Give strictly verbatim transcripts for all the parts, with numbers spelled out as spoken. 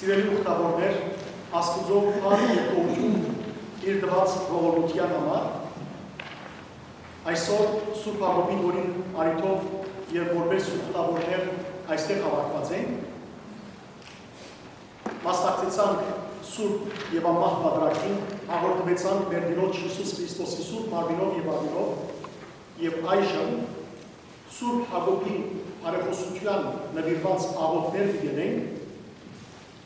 Սիրելի ուխտավորներ, Աստուծոյ բարի եւ գոհութիւն իր տուած ողորմութեան համար, այսօր Սուրբ Յակոբի օրին առիթով եւ որպէս ուխտավորներ այստեղ հաւաքուած ենք, մասնակցեցանք Սուրբ եւ Անմահ Պատրակին, հաղորդուեցանք մեր Տիրոջ Յիսուս Քրիստոսի Սուրբ Մարմինով եւ Արիւնով, եւ այժմ Սուրբ Յակոբի բարեխօսութեան նուիրուած աղօթքներ պիտի ընենք,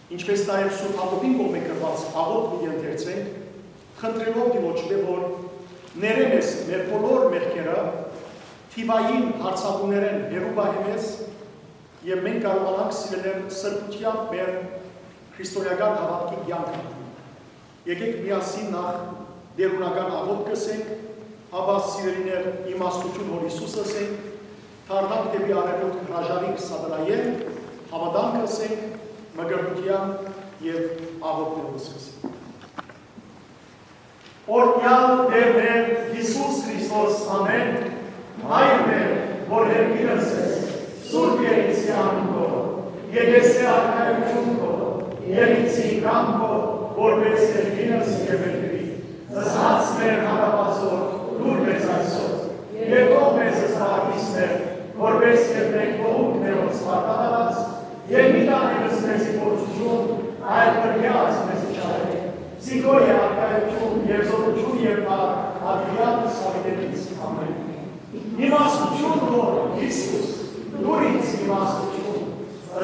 ինչպէս նաեւ Սուրբ Յակոբին կողմէ գրուած աղօթք պիտի ընթերցենք, խնդրելով Տիրոջմէ, որ ներէ մեզ մեր բոլոր մեղքերը, թիւային հարձակումներէն հեռու պահէ մեզ եւ մենք կարողանանք, սիրելիներ, սրբութեամբ մեր քրիստոնէական հաւատքի կեանքը։ Եկէք միասին նախ տէրունական աղօթք ըսենք, ապա, սիրելիներ, իմաստութիւն Հօր Յիսուս ըսենք, դառնանք դէպի արեւոտ, հրաժարինք սատանայէն, հաւատանք ըսենք, մկրտութեան եւ աղօթքներով սկսենք։ Օրհնեալ Տէր մեր Յիսուս Քրիստոս, ամէն, Մայր մեր, որ երկինս ես, Սուրբ Երիցի անունով, եկեսէ արքայութիւն քո, Երիցի կամքով, որպէս երկինս եւ երկրի։ Ըսած մեր հարաբազոր, լուր մեզ այսօր, եւ թող մեզ զբաղիս մեր, որպէս եւ մենք կողունք մերոց պատահած, եւ մի տանիլս մեզի փորձութիւն, այլ փրկեաց մեզի չարէն։ Զիքոյ է արքայութիւն եւ զօրութիւն եւ փառք ատիկայ Սաւիտենից։ Ամէն։ Իմաստութիւն Հօր Յիսուս, տուր ինձ իմաստութիւն,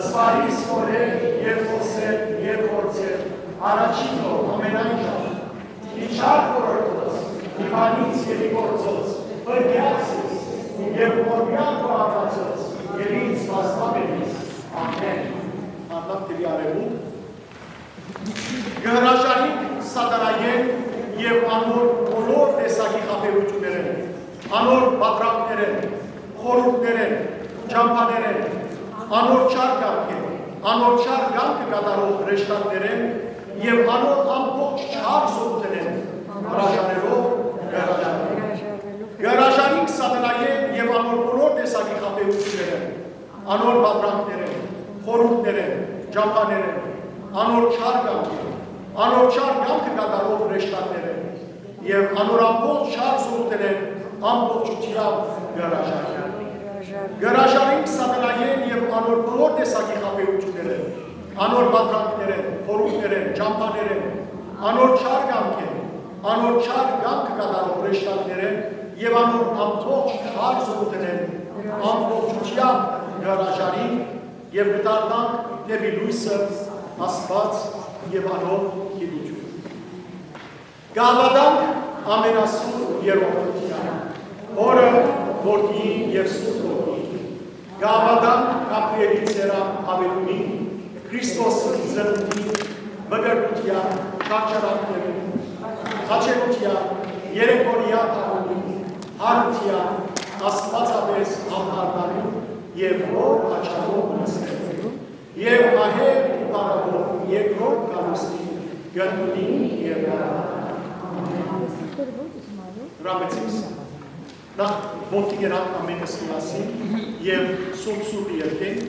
զբաղիս մորել եւ խօսել եւ գործել առաջինով ամենայն ժամ։ Իջար խորհրդոց, իբանից եւ ի գործոց, փրկեաց ինձ, եւ որմեալ քո ակածոց, եւ ինձ վաստապ էլիս։ Ամէն։ Արտակ դեպի արեւոտ, կը հրաժարինք սատանայէն եւ անոր բոլոր տեսակի խաբերութիւններէն, անոր պատրանքներէն, խորհուրդներէն, ճամբաներէն, անոր չար կամքէն, անոր չար կամքը կատարող հրեշտակներէն եւ անոր ամբողջ չար զօրութենէն հրաժարելով կը հրաժարինք։ Կը հրաժարինք սատանայէն եւ անոր բոլոր տեսակի խաբերութիւններէն, անոր պատրանքներէն, խորհուրդներէն, ճամբաներէն, անոր չար կամքէն, անոր չար կամքը կատարող հրեշտակներէն եւ անոր ամբողջ չար զօրութենէն ամբողջութեամբ կը հրաժարինք։ Կը հրաժարինք սատանայէն եւ անոր բոլոր տեսակի խաբերութիւններէն, անոր պատրանքներէն, խորհուրդներէն, ճամբաներէն, անոր չար կամքէն, անոր չար կամքը կատարող հրեշտակներէն եւ անոր ամբողջ չար զօրութենէն ամբողջութեամբ կը հրաժարինք եւ կը դառնանք դէպի լոյսը, Աստուած եւ անոր գիտութիւնը։ Կը հաւատանք ամենասուրբ երրորդութեան, Հօրը, Որդիին եւ Սուրբ Հոգիին։ Կը հաւատանք Գաբրիէլի ծերան աւելումին, Քրիստոսի ծնունդին, մկրտութեան, չարչարանքներուն, խաչելութեան, երեկորեայ թաղումին, յարութեան, աստուածապէս անդառնալուն եւ Հօր աջակով նստելու։ Եւ ահեղ ու փառաւոր երկրորդ գալուստին կ'ընդունին եւ կ'առաջնանան։ Հրամեցիք, նախ ոտքի կենանք ամենս միասին եւ Սուրբ Սուրբ երգենք։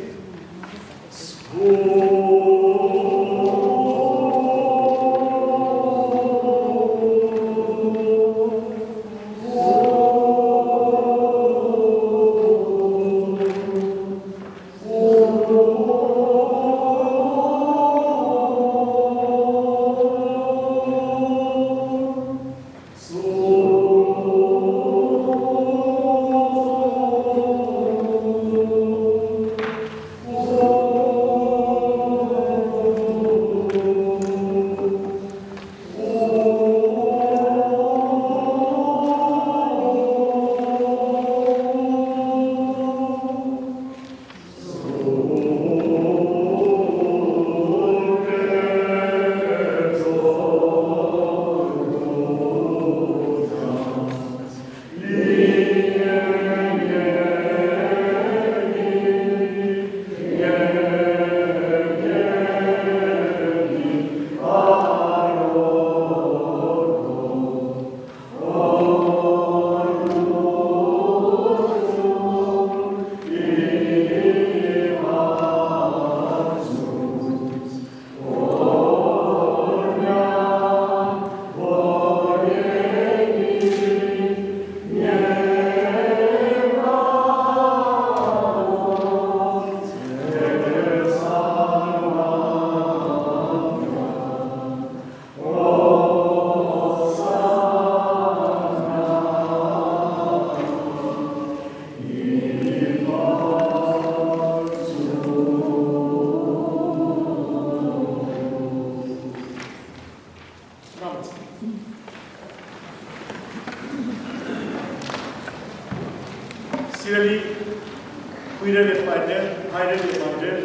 Մայրեր,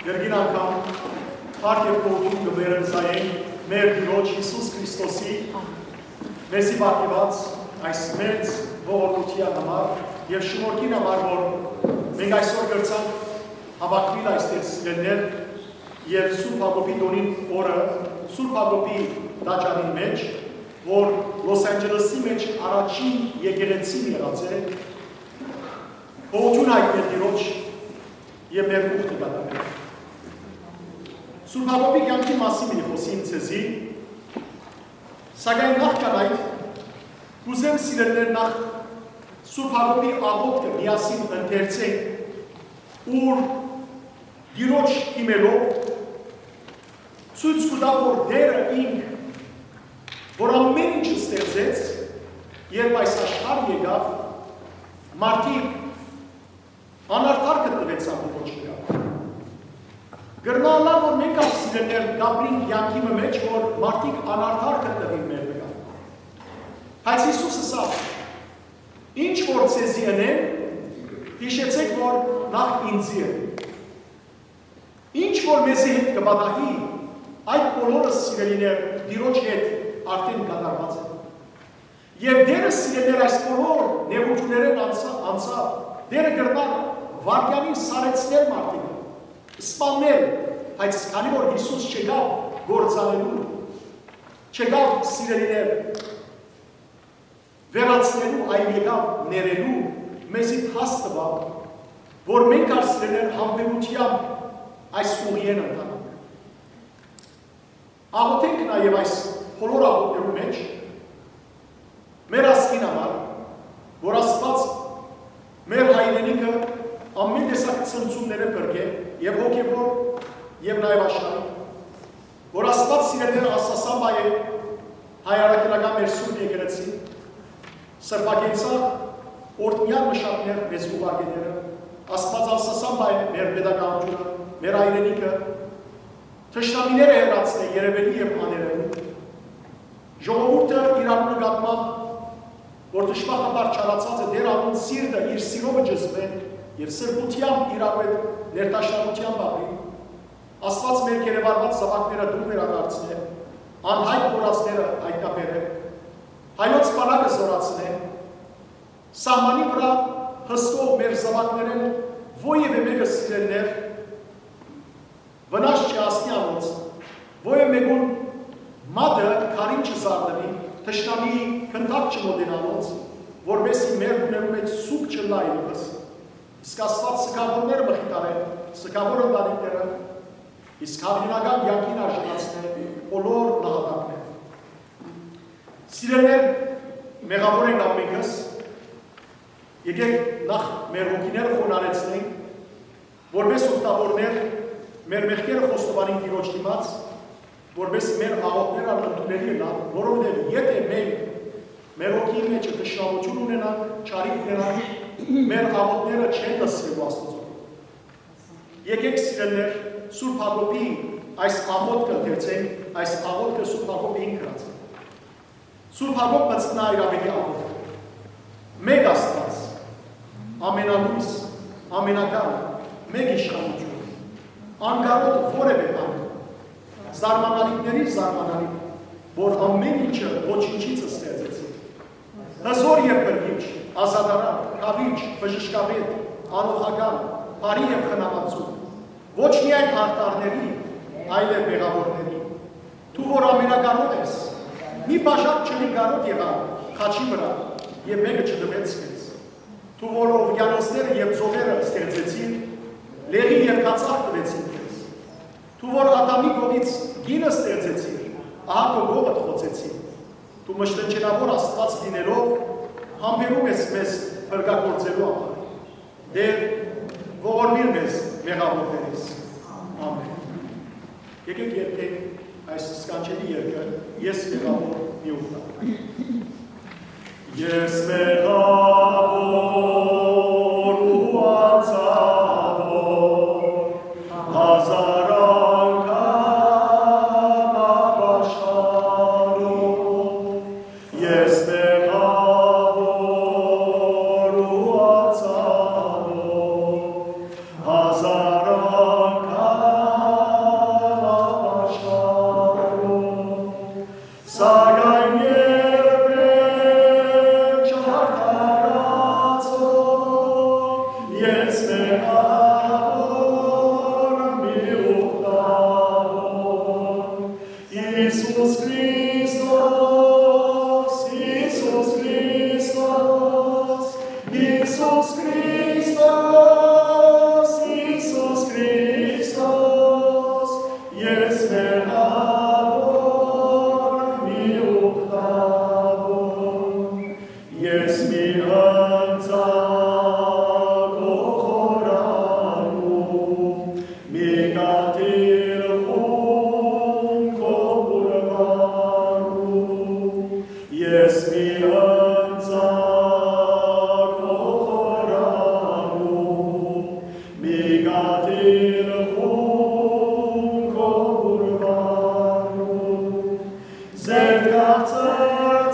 կրկին անգամ փառք եւ գոհութիւն կը վերընծայենք մեր Տիրոջ Յիսուս Քրիստոսի մեզի պարգեւած այս մեծ ողորմութեան համար եւ շնորհքին համար, որ մենք այսօր կրցանք հաւաքուիլ այստեղ, սիրելիներ, եւ Սուրբ Յակոբի տօնին օրը, Սուրբ Յակոբի տաճարին մէջ, որ Լոս Անջելեսի մէջ առաջին եկեղեցին եղած է, գոհութիւն հայտնենք Տիրոջ եւ մեր ուխտը կատարենք։ Սուրբ Յակոբի կեանքի մասին մի խոսիմ ձեզի, սակայն նախքան այդ, կ'ուզեմ, սիրելիներ, նախ Սուրբ Յակոբի աղօթքը միասին ընթերցենք, ուր Տիրոջ դիմելով ցոյց կու տայ, որ Տէրը ինք, որ ամէն ինչ ստեղծեց, երբ այս աշխարհ եկաւ, մարդիկ անարդար գտնուեցան Տիրոջ վրայ։ Կրնայ ըլլալ, որ մենք ալ, սիրելիներ, կ'ապրինք կեանքի մը մէջ, որ մարդիկ անարդար գտնուին մեր վրայ։ Բայց Յիսուս ըսաւ. «Ինչ որ ձեզի ընեմ, յիշեցէք, որ նախ ինծի է»։ Ինչ որ մեզի հետ կը պատահի, այդ բոլորը, սիրելիներ, Տիրոջ հետ արդեն կատարուած է։ Եւ Տէրը, սիրելիներ, այս բոլոր նեղութիւններէն անցա-, անցաւ։ Տէրը կրնար վայրկեանին սառեցնել մարդիկը, սպաննել, բայց քանի որ Յիսուս չեկաւ գործանելու, չեկաւ, սիրելիներ, վերացնելու, այլ եկաւ ներելու, մեզի դաս տուաւ, որ մենք, սիրելիներ, համբերութեամբ այս ուղիէն ընթանանք։ Աղօթենք նաեւ այս բոլոր աղօթքներու մէջ մեր ազգին համար, որ Աստուած մեր հայրենիքը ամէն տեսակ ցնցումներէ փրկէ, եւ հոգեւոր, եւ նաեւ աշխարհի, որ Աստուած, սիրելիներ, անսասան պահէ հայ առաքելական մեր Սուրբ Եկեղեցին, սրբակեցաւ օրհնեալ մշակներ մեզ ուղարկելը, Աստուած անսասան պահէ մեր պետականութիւնը, մեր հայրենիքը, թշնամիները հեռացնէ երեւելի եւ աներևելի, ժողովուրդը իրարու նկատմամբ, որ դժբախտաբար չարացած է, Տէր անոնց սիրտը իր սիրովը ճզմէ եւ սրբութեամբ իրարու հետ ներդաշնակութեան բաղի, Աստուած մեր գերեվարուած զաւակները դուն վերադարձնէ, անյայտ մոռացները յայտնաբերէ, հայոց բանակը զօրացնէ, սահմանի վրայ հսկող մեր զաւակներէն որեւէ մէկը, սիրելիներ, վնաս չհասնի անոնց, որեւէ մէկուն մատը քարին չզարնի, թշնամիի գնդակ չմօտենայ անոնց, որպէս զի մեր տուներու մէջ սուգ չըլլայ ևս։ Իսկ Աստուած սգաւորները մխիթարէ, սգաւոր ընտանիքները, իսկ հայրենական կեանքին արժանացնէ բոլոր նահատակները։ Սիրելիներ, մեղաւոր ենք ամենքս, եկեք նախ մեր հոգիները խոնարհեցնենք, որպէս ուխտավորներ մեր մեղքերը խոստովանենք Տիրոջ դիմաց, որպէս մեր աղօթքները ալ ընդունելի ըլլան, որովհետեւ եթէ մենք մեր հոգիին մէջ թշնամութիւն ունենանք, չարիք ունենանք, մեր աղօթքները չեն լսուելու Աստուծոյ։ Եկեք, սիրելիներ, Սուրբ Յակոբի այս աղօթքը ընթերցենք, այս աղօթքը Սուրբ Յակոբը ինք գրած է։ Սուրբ Յակոբ մտցնայ իր աւետի աղօթքը։ Մէկ Աստուած, ամենալոյս, ամենակալ, մէկ իշխանութիւն, անկարողը որեւէ բան, զարմանալիքների զարմանալիք, որ ամէն ինչը ոչինչից ստեղծեցի։ Հզոր եւ փրկիչ, ազատարար, կավիճ, բժշկապետ, անողական, բարի եւ խնամածու, ոչ միայն արդարների, այլեւ մեղաւորների։ Դու որ ամենակարող ես, մի բաժակ չլի կարօտ եղան խաչի վրայ եւ մէկը չտուեց քեզ։ Դու որ օվկիանոսները եւ ծովերը ստեղծեցիր, լեղի եւ կացախ տուեցին քեզ։ Դու որ Ադամի կողից կինը ստեղծեցիր, ահա քո կողդ խոցեցի։ Դու մշտնջենաւոր Աստուած լինելով, համբերում ես մեզ փրկագործելու համար։ Տէր, ողորմիր մեզ մեղաւորներիս։ Ամէն։ Եկեք երգենք այս սքանչելի երգը, «Ես մեղաւոր մի ուխտա»։ Ես մեղաւոր ու անցաւոր, հազար անգամ ապաշխարող, ես մեղաւոր ու անցաւոր, Յիսուս Քրիստոս, Յիսուս Քրիստոս, Յիսուս Քրիստոս, Յիսուս Քրիստոս, ես մեր աբոր մի ուխտաբոր, ես մի ընծայ քո խորանու, մի կաթիլ խուն քո պուրպառու, ես մի ընծայ քո խորանու, մի կաթիլ խուն քո պուրպառու, ձեր քաղցր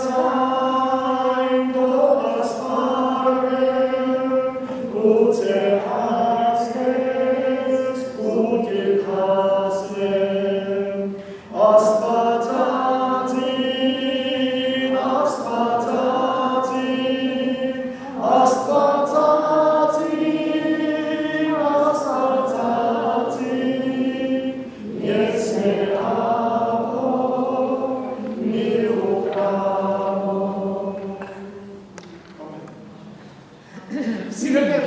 ձայն թող սպառեն, գուցե հասնես, ուտիլ հասնեմ։ Աստվածածին, Աստվածածին, Աստվածածին, Աստվածածին, ես մեր աբոր մի ուխտաբոր։ Սիրելիներ,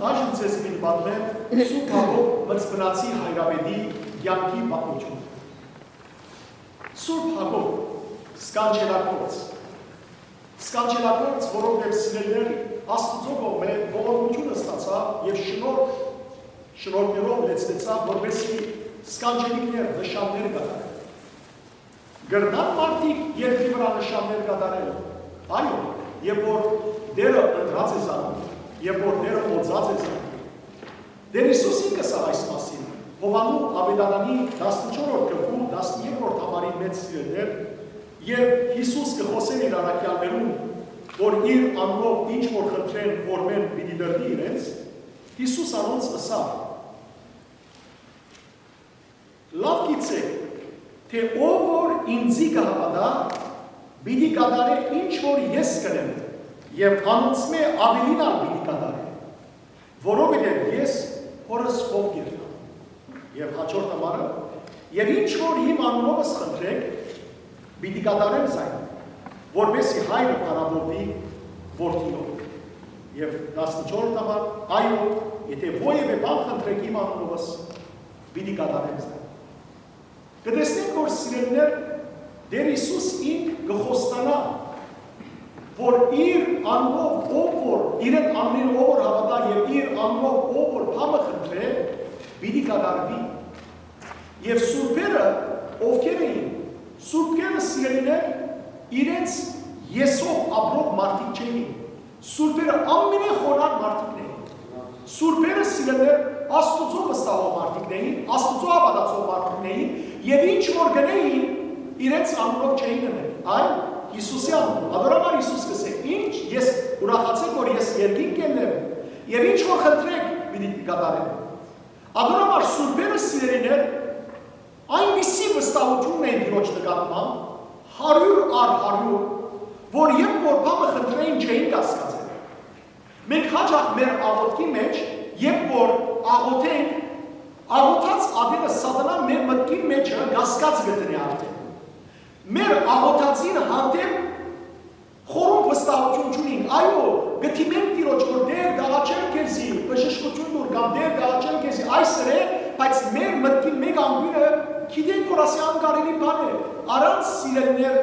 այժմ ձեզ պիտի պատմեմ Սուրբ Յակոբ Մծմնացի հայրապետի կեանքի պատմությունը։ Սուրբ Յակոբ, սքանչելագործ։ Սքանչելագործ, որովհետեւ, սիրելիներ, Աստուծոյ կողմէ ողորմութիւնը ստացաւ եւ շնորհ, շնորհներով լեցուեցաւ, որպեսզի սքանչելիքներ, նշաններ կատարէ։ Կրնան մարդիկ երկրի վրայ նշաններ կատարել։ Այո, երբ որ Տէրը ընտրած է զանոնք, երբ որ Տէրը օծած է զանոնք։ Տէր Յիսուս ինք ըսաւ այս մասին Յովհաննու Աւետարանի տասնչորսերորդ գլխու տասներկրորդ համարին մէջ, սիրելիներ, եւ Յիսուս կը խօսէր իր առաքեալներուն, որ իր անունով ինչ որ խնդրեն, ուրեմն պիտի տրուի իրենց, Յիսուս անոնց ըսաւ. «Լաւ գիտցէք, թէ ով որ ինծի կը հաւատայ, պիտի կատարէ ինչ որ ես կ'ընեմ, եւ անոնցմէ աւելին ալ պիտի կատարէ, որովհետեւ ես Հօրս քով կ'երթամ»։ Եւ հաջորդ համարը. «Եւ ինչ որ իմ անունովս խնդրէք, պիտի կատարեմ զայն, որպեսզի Հայրը փառաւորուի Որդիով»։ Եւ տասնչորսերորդ համար. «Այո, եթէ որեւէ բան խնդրէք իմ անունովս, պիտի կատարեմ զայն»։ Կը տեսնենք, որ, սիրելիներ, Տէր Յիսուս ինք կը խոստանայ, որ իր անունով ով որ, իրեն անունին ով որ հաւատայ եւ իր անունով ով որ բան մը խնդրէ, պիտի կատարուի։ Եւ սուրբերը ովքեր էին, սուրբերը, սիրելիներ, իրենց եսով ապրող մարդիկ չէին։ Սուրբերը ամենախոնար մարդիկն էին։ Սուրբերը, սիրելիներ, Աստուծոյ վստահող մարդիկն էին, Աստուծոյ հաւատացող մարդիկն էին, եւ ինչ որ կ'ընէին, իրենց անունով չէին ըներ, այլ Յիսուսի անունով։ Ատոր համար Յիսուս կ'ըսէ. «Ինչ ես, ուրախացէք, որ ես երկինք ելլեմ, եւ ինչ որ խնդրէք, պիտի կատարեմ»։ Ատոր համար սուրբերը, սիրելիներ, այնպիսի վստահութիւն ունէին Տիրոջ նկատմամբ, հարիւր առ հարիւր, որ երբ որ բան մը խնդրէին, չէին կասկածեր։ Մենք յաճախ մեր աղօթքի մէջ, երբ որ աղօթենք, աղօթած ատենը սատանան մեր մտքին մէջը կասկած կը դնէ արդէն։ Մեր աղօթածին հանդէպ խորունկ վստահութիւն չունինք։ Այո, կը դիմենք Տիրոջ, որ Տէր, կ'աղաչեմ քեզի, բժշկութիւն տուր, կամ Տէր, կ'աղաչեմ քեզի, այս ըրէ, բայց մեր մտքին մէկ անկիւնը գիտենք, որ ասի անկարելի բան է, առանց, սիրելիներ,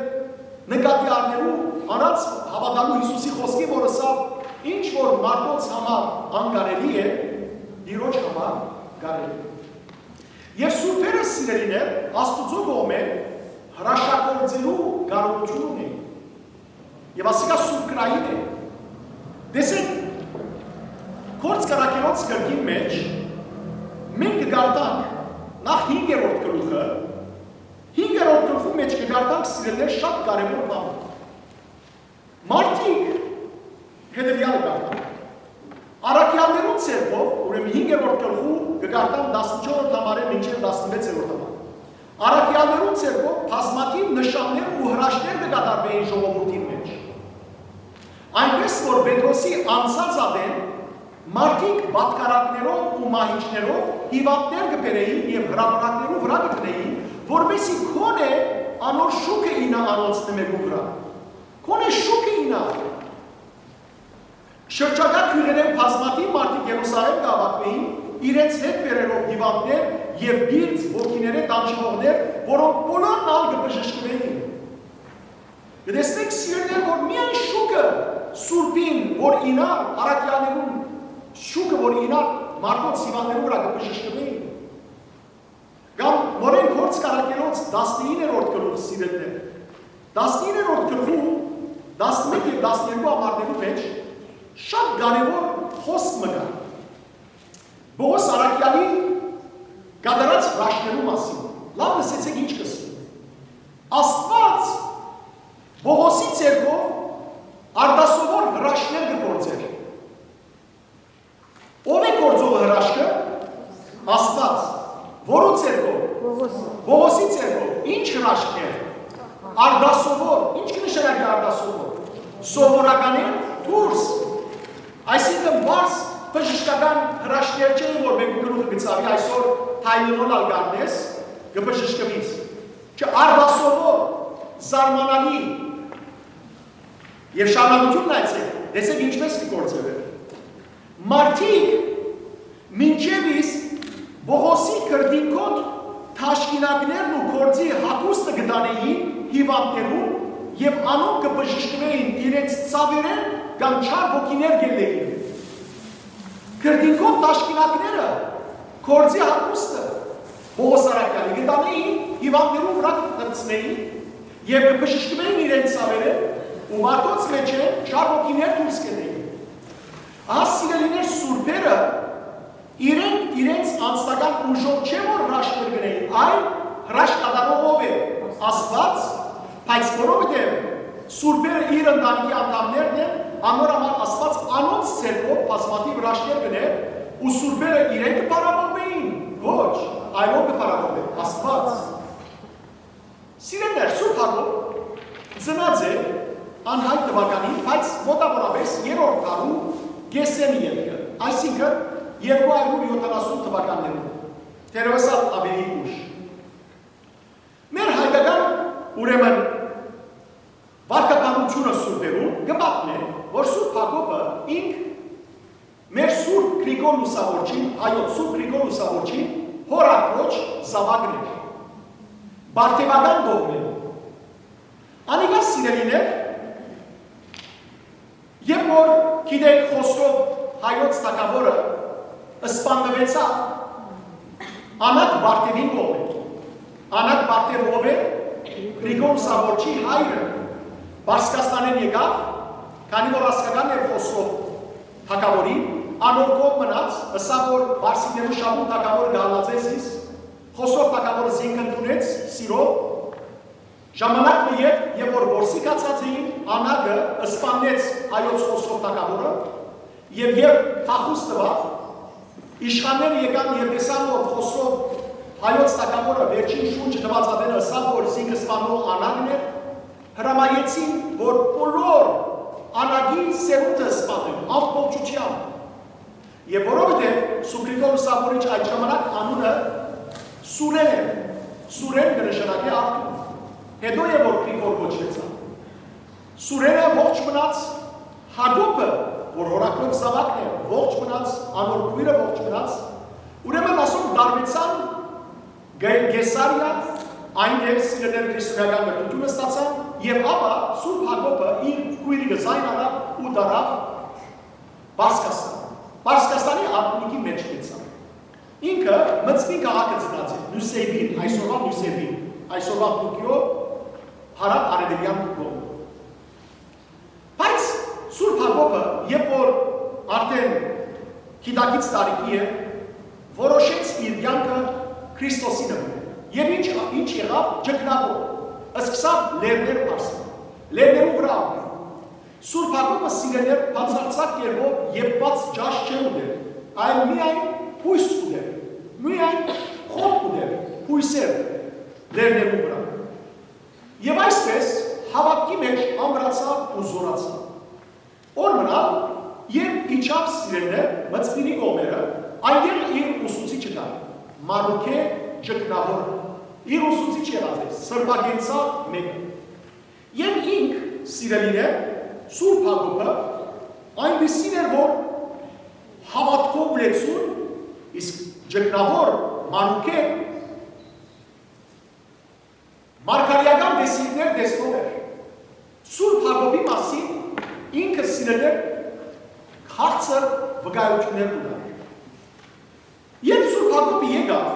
նկատի առնելու, առանց հաւատալու Յիսուսի խօսքին, որ ըսաւ. «Ինչ որ մարդոց համար անկարելի է, Տիրոջ համար կարելի է»։ Եւ սուրբերը, սիրելիներ, Աստուծոյ կողմէ հրաշագործելու կարողութիւն ունին։ Եւ ասիկա սուրբ կրային է։ Տեսեք, Գործք առաքելոց գրքին մէջ մենք կը կարդանք նախ հինգերորդ գլուխը, հինգերորդ գլխու մէջ կը կարդանք, սիրելիներ, շատ կարեւոր բան։ Մարդիկ հետեւեալը կարդան։ Առաքեալներուն ցերկով, ուրեմն հինգերորդ գլխու կը կարդամ տասնչորսերորդ համարէ մինչեւ տասնվեցերորդ համար։ Առաքեալներուն ցերկով բազմաթիւ նշաններ ու հրաշքներ կը կատարուէին ժողովուրդին մէջ։ Այնպէս որ Պետրոսի անցած ատեն մարդիկ պատկառակներով ու մահիճներով հիւանդներ կը բերէին եւ հրապարակներու վրայ կը դնէին, որպէսզի գոնե անոր շուքը իյնայ անոնց մէկու վրայ։ Գոնէ շուքը իյնայ։ Շրջակայ գիւղերէն բազմաթիւ մարդիկ Երուսաղէմ կը հաւաքուէին, իրենց հետ բերելով հիւանդներ եւ պիղծ ոգիներէ տանջուողներ, որոնք բոլորն ալ կը բժշկուէին։ Կը տեսնէք, սիրելիներ, որ միայն շուքը սուրբին, որ իյնայ առաքեալներուն շուքը, որ իյնայ մարդոց հիւանդներուն վրայ կը բժշկուէին։ Կամ Մօրեան Գործք առաքելոց տասնիններորդ գլուխ, սիրելիներ։ Տասնիններորդ գլխու տասնմէկ եւ տասներկու ամառներու մէջ շատ կարեւոր խօսք մը կայ։ Պողոս առաքեալի կատարած հրաշքներու մասին։ Լաւ լսեցէք ինչ կ'ըսի։ Աստուած Պողոսի ձեռքով արտասովոր հրաշքներ կը գործէր։ Ո՞վ է գործողը հրաշքը։ Աստուած։ Որու ձեռքով։ Պողոսի։ Պողոսի ձեռքով։ Ինչ հրաշքներ։ Արտասովոր։ Ինչ կը նշանակի արտասովոր։ Սովորականէն դուրս։ Այսինքն, պարզ բժշկական հրաշքներ չեն, որ մէկու գլուխը կը ցաւի, այսօր Tylenol ալ կ'առնես, կը բժշկուիս։ Չէ, արտասովոր, զարմանալի։ Եւ շարունակութիւնն այցեք, տեսեք ինչպէս կը գործէր։ Մարդիկ մինչեւ իսկ Պողոսի կրտինքոտ թաշկինակներն ու գործի հագուստը կը տանէին հիւանդներուն եւ անոնք կը բժշկուէին իրենց ցաւերէն կամ չար ոգիներ կ'ելլէին։ Կրտինքոտ թաշկինակները գործի հագուստը Պողոս առաքեալի կը տանէին, հիւանդներուն վրայ կը դպցնէին եւ կը բժշկուէին իրենց ցաւերէն ու մարդոց մէջէն չար ոգիներ դուրս կ'ելլէին։ Ահա, սիրելիներ, սուրբերը իրենք իրենց անձնական ուժով չէ որ հրաշքներ կ'ընէին, այլ հրաշք կատարողով է Աստուած, բայց որովհետեւ սուրբերը իր ընտանիքի անդամներն են, անոր համար Աստուած անոնց ձեռքով բազմաթիւ հրաշքներ կ'ընէ ու սուրբերը իրենք կը փառաբանուէին, ոչ, այլ ով կը փառաբանէ, Աստուած։ Սիրելիներ, Սուրբ Յակոբ ծնած է անյայտ թուականին, բայց մոտավորապես երրորդ դարու կեսէն ետքը, այսինքն երկու հարիւր յոթանասուն թուականներուն, թերեւս ալ աւելի ուշ։ Մեր հայկական, ուրեմն, վարկաբանութիւնը սուրբերուն կը պատմէ, որ Սուրբ Յակոբը ինք մեր Սուրբ Գրիգոր Լուսաւորչին, հայոց Սուրբ Գրիգոր Լուսաւորչին հօր ակրոջ զաւակն էր, պարթեւական կողմէն։ Անիկա, սիրելիներ, երբ որ, գիտեք, Խոսրով հայոց թագաւորը սպաննուեցաւ, Անակ Պարթեւին կողմէ։ Անակ Պարթեւ ո՞վ է։ Գրիգոր Լուսաւորչի հայրը Պարսկաստանէն եկաւ, քանի որ ազգական էր Խոսրով թագաւորին, անոր կողմ մնաց, ըսաւ որ պարսիկներու շահուն թագաւորը կը հալածէ զիս, Խոսրով թագաւորը զինք ընդունեց սիրով, ժամանակ մը ետք, երբ որ որսի գացած էին, Անակը սպաննեց հայոց Խոսրով թագաւորը, եւ երբ փախուստ տուաւ, իշխանները եկան եւ տեսան որ Խոսրով հայոց թագաւորը վերջին շունչը տուած ատենը ըսաւ որ զինք սպանող Անակն էր, հրամայեցին որ բոլոր Անակի սերունդը սպանեն ամբողջությամբ։ Եւ որովհետեւ Սուրբ Գրիգոր Լուսաւորիչ այդ ժամանակ անունը Սուրեն էր, Սուրեն կը նշանակէ արթուն, հետո է որ Գրիգոր կոչուեցաւ։ Սուրենը ողջ մնաց, Յակոբը, որ հօր ակրոջ զաւակն է, ողջ մնաց, անոր քոյրը ողջ մնաց, ուրեմն ասոնք տարուեցան Կե-, Կեսարիա, այնտեղ, սիրելիներ, քրիստոնեական կրթութիւնը ստացան, եւ ապա Սուրբ Յակոբը իր քոյրիկը զայն առաւ ու տարաւ Պարսկաստան։ Պարսկաստանի արքունիքի մէջ գեցան։ Ինքը Մծմի քաղաքը ծնած է, Նուսեյբին, այսօրվա Նուսեյբին, այսօրվա Թուրքիոյ հարաւ արեւելեան կողմը։ Բայց Սուրբ Յակոբը, երբ որ արդեն գիտակից տարիքի է, որոշեց իր կյանքը Քրիստոսի նման։ Եւ ինչ, ինչ եղաւ, ճգնապով, սկսաւ լեռներ բարձր, լեռներու վրայ ապրել։ Սուրբ Յակոբը, սիրելիներ, բացարձակ կերպով եփված ճաշ չէ ուտեր, այլ միայն բոյս ուտեր, միայն խոտ ուտեր, բոյսեր, լեռներու վրայ։ Եւ այսպես հաւատքի մէջ ամրացաւ ու զօրացաւ։ Օր մնալ, երբ իջաւ, սիրելիներ, Մծմինի կողմերը, այնտեղ իր ուսուցիչը կար, Մարուքէ ճգնահորը։ Իր ուսուցիչ եղած է սրբակենցաղ մէկը։ Եւ ինք, սիրելիներ, Սուրբ Յակոբը այնպիսին էր, որ հաւատքով լեցուն, իսկ ճգնաւոր Մարուքէ մարգարէական տեսիլքներ տեսնող էր։ Սուրբ Յակոբի մասին ինքը, սիրելիներ, քաղցր վկայութիւններ ունի։ Երբ Սուրբ Յակոբը եկաւ,